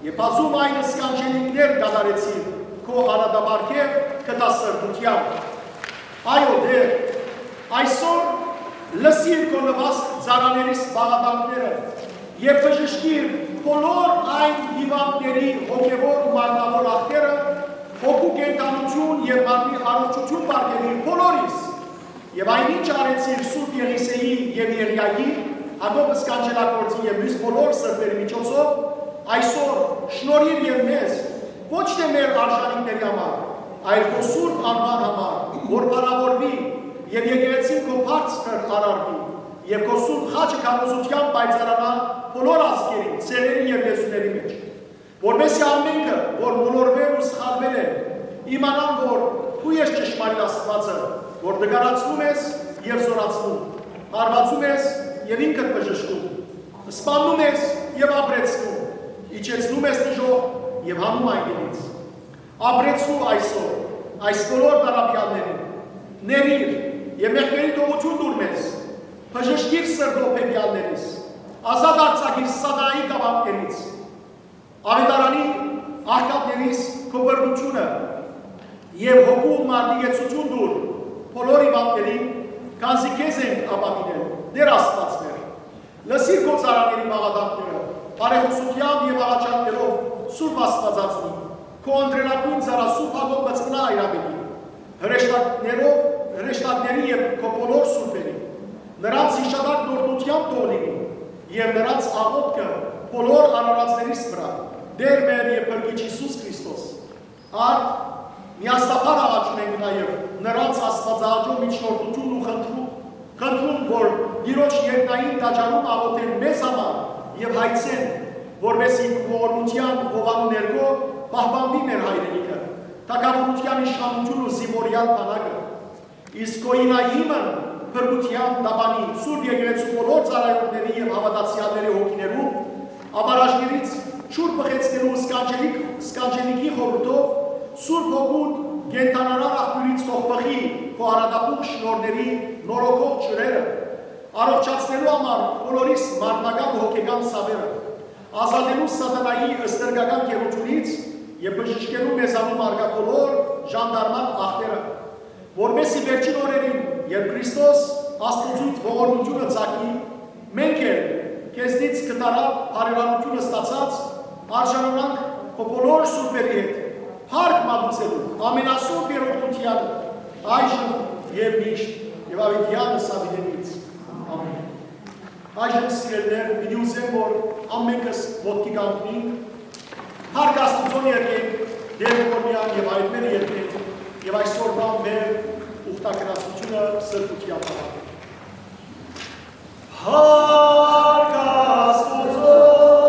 եւ բազում այն սքանչելիքներ կատարեցիր քո անհատաբարգեւ գթասրտութեամբ։ Այո, Տէր, այսօր լսիր քո նուազ ծառաներիս պաղատանքները եւ բժշկիր բոլոր այն հիւանդների հոգեւոր ու մարմնավոր ախտերը, հոգու կենդանութիւն եւ մարմնի առողջութիւն պարգեւիր բոլորիս, Այն ինչ արեցիր Սուրբ Եղիսէի եւ Եղիայի, Յակոբ Սքանչելագործի եւ միւս բոլոր սրբերի միջոցով, այսօր շնորհիր եւ մեզ, ոչ թէ մեր արժանինքների համար, այլ քո սուրբ անուան համար, որ փառաւորուի եւ եկեղեցին քո բարձր արարուի եւ քո սուրբ խաչը քարոզութեան պայծառանայ բոլոր ազգերին, ցեղերին եւ լեզուների մէջ, որպէսզի ամէնքը, որ մոլորուեր ու սխալուեր են, իմանան, որ դու ես ճշմարիտ Աստուածը, որ նկարացնում ես եւ զօրացնում, հարվածում ես եւ ինքդ բժշկում, սպաննում ես եւ ապրեցնում, իջեցնում ես դժոխք եւ հանում անկէնից։ Ապրեցնու այսօր այս բոլոր տառապեալներին, ներիր եւ մեղքերին թողութիւն տուր մեզ, բժշկիր սրտով բեկեալներիս, ազատ արձակիր սատանայի կապանքներից, աւետարանի աղքատներիս քո բռնութիւնը եւ հոգու մարտի կեցութիւն տուր բոլոր հիւանդներին, քանզի քեզ ենք ապավինել, Տէր Աստուած մեր։ Լսիր քո ծառաների մաղթանքները, բարեխօսութեամբ եւ աղաչանքներով, Սուրբ Աստուածածնի, քո ընտրելագոյն ծառայ Սուրբ Յակոբ մտցնայ այրապետին, հրեշտակներով, հրեշտակների եւ քո բոլոր սուրբերին, նրանց յիշատակն օրհնութեամբ թող լինի եւ նրանց աղօթքը բոլոր արարածներիս վրայ, Տէր մեր եւ Փրկիչ Յիսուս Քրիստոս։ Արդ, միասնաբար աղաչում ենք նաեւ նրանց Աստուածահաճոյ միջնորդութիւնն ու խնդրում, խնդրում, որ Տիրոջ երկնային տաճարում աղօթեն մեզ համար եւ հայցեն, որպէսզի քու օրհնութեան հովանու ներքո պահպանուի մեր հայրենիքը, թագաւորութեան իշխանութիւնն ու զինուորեալ բանակը։ Իսկ քո ինայիմն փրկութեան տապանի, Սուրբ Եկեղեցու բոլոր ծառայողների եւ հաւատացեալների հոգիներուն, ապարաժներից ջուր բղեցնելու սքանչելիք-, սքանչելիքի խորհուրդով, Սուրբ Հոգուդ կենդանարար աղբիւրից թող բղի քո արատապուխ շնորհների նորոգող ջուրերը, առողջացնելու համար բոլորիս մարմնական ու հոգեկան ցաւերը, ազատելու սատանայի ստրկական գերութիւնից եւ բժշկելու մեզանու մարկա բոլոր ժանդարման ախտերը, որպէսզի վերջին օրերին, երբ Քրիստոս Աստուծոյ ողորմութիւնը ծագի, մենք էլ, քեզնից կտարապ բարեհաւանութիւնը ստացած, արժանանանք քո բոլոր սուրբերի հետ փառք մատուցելու ամենասուրբ երրորդութեանը, այժմ եւ միշտ, եւ աւետեանս աւետենից։ Ամէն։ Այժմ, սիրելիներ, պիտի ուզեմ, որ ամէնքս ոտքի կանգնենք, փառք Աստուծոյ երկենք, Տէր Կորնեան եւ Հայր Մերը երկենք, եւ այսօրվան մեր ուխտագնացութիւնը սրբութեան համար։ Փառք Աստուծոյ,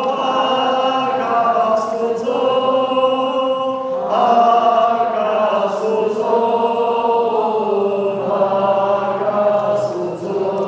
փառք Աստուծոյ, փառք Աստուծոյ, փառք Աստուծոյ։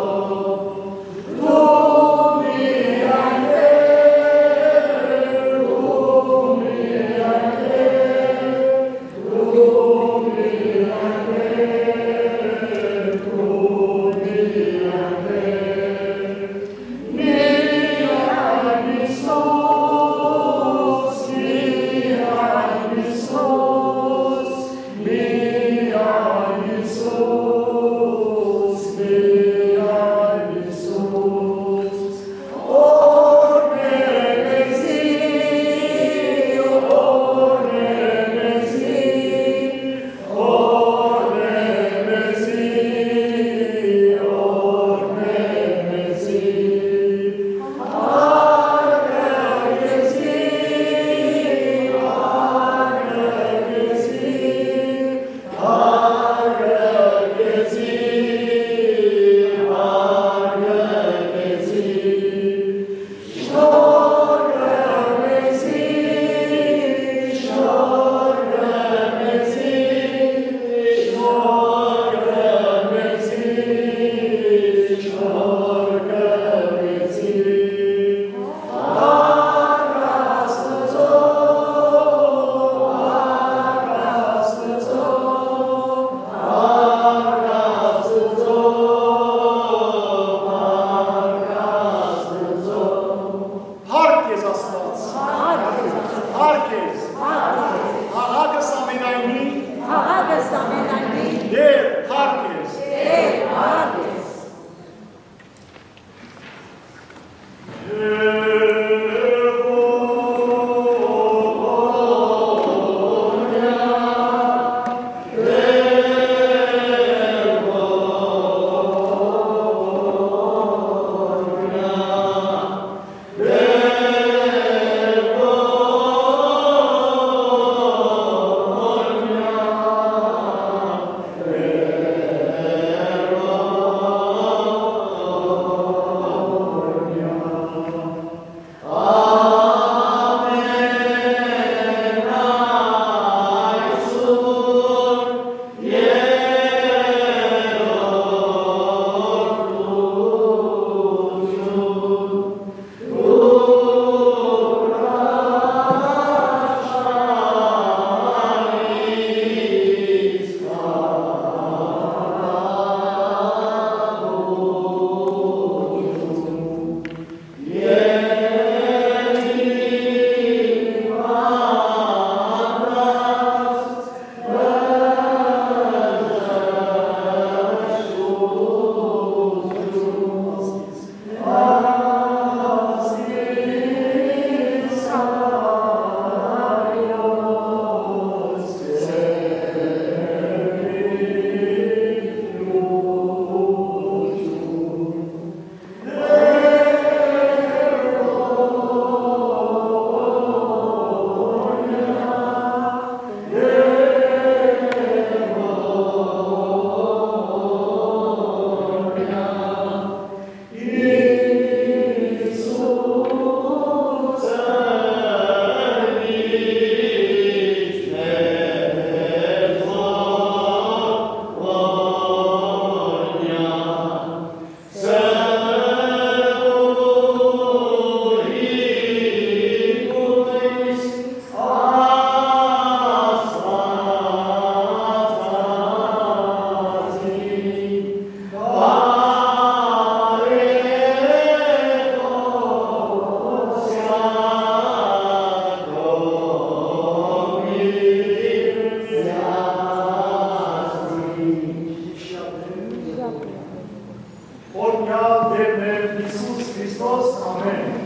Օրհնեալ Տէր մեր Յիսուս Քրիստոս, ամէն։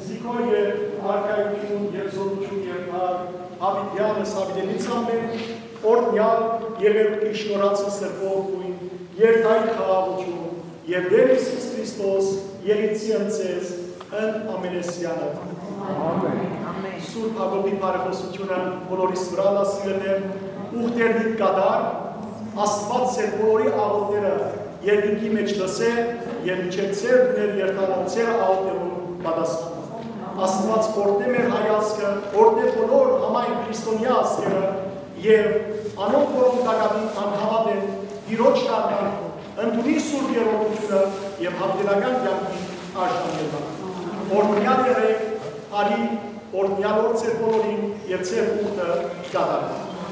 Զիքոյ եւ արքայութիւն եւ զօրութիւն երկար, յաւիտեանս յաւիտենից ամէն, օրհնեալ եղեր ու շնորհացը սրբով գույն, երթային խաղաղութիւն, եւ Տէր Յիսուս Քրիստոս եղիցի ընծեզ, ընդ ամենեսեանը։ Ամէն։ Սուրբ Յակոբի բարեխօսութիւնը բոլորիս վրայ լսիլն է, ուխտերնիդ կատար, Աստուած ձեր բոլորի աղօթքները երկինքի մէջ լսէ եւ մինչեւ ձեր դուներ երթալով ձեր աղօթքներուն պատասխան։ Աստուած օրհնէ մեր հայացքը, օրհնէ բոլոր համայն քրիստոնեայ ազգերը եւ անոնք, որոնք տակաւին անհաւատ են, Տիրոջ դառնան, ընդունին Սուրբ Երրորդութիւնը եւ յաւիտենական կեանքին արժանանան։ Օրհնեալ եղէք, արի, օրհնեալ օր ձեր բոլորին եւ ձեր ուխտը կատարեք։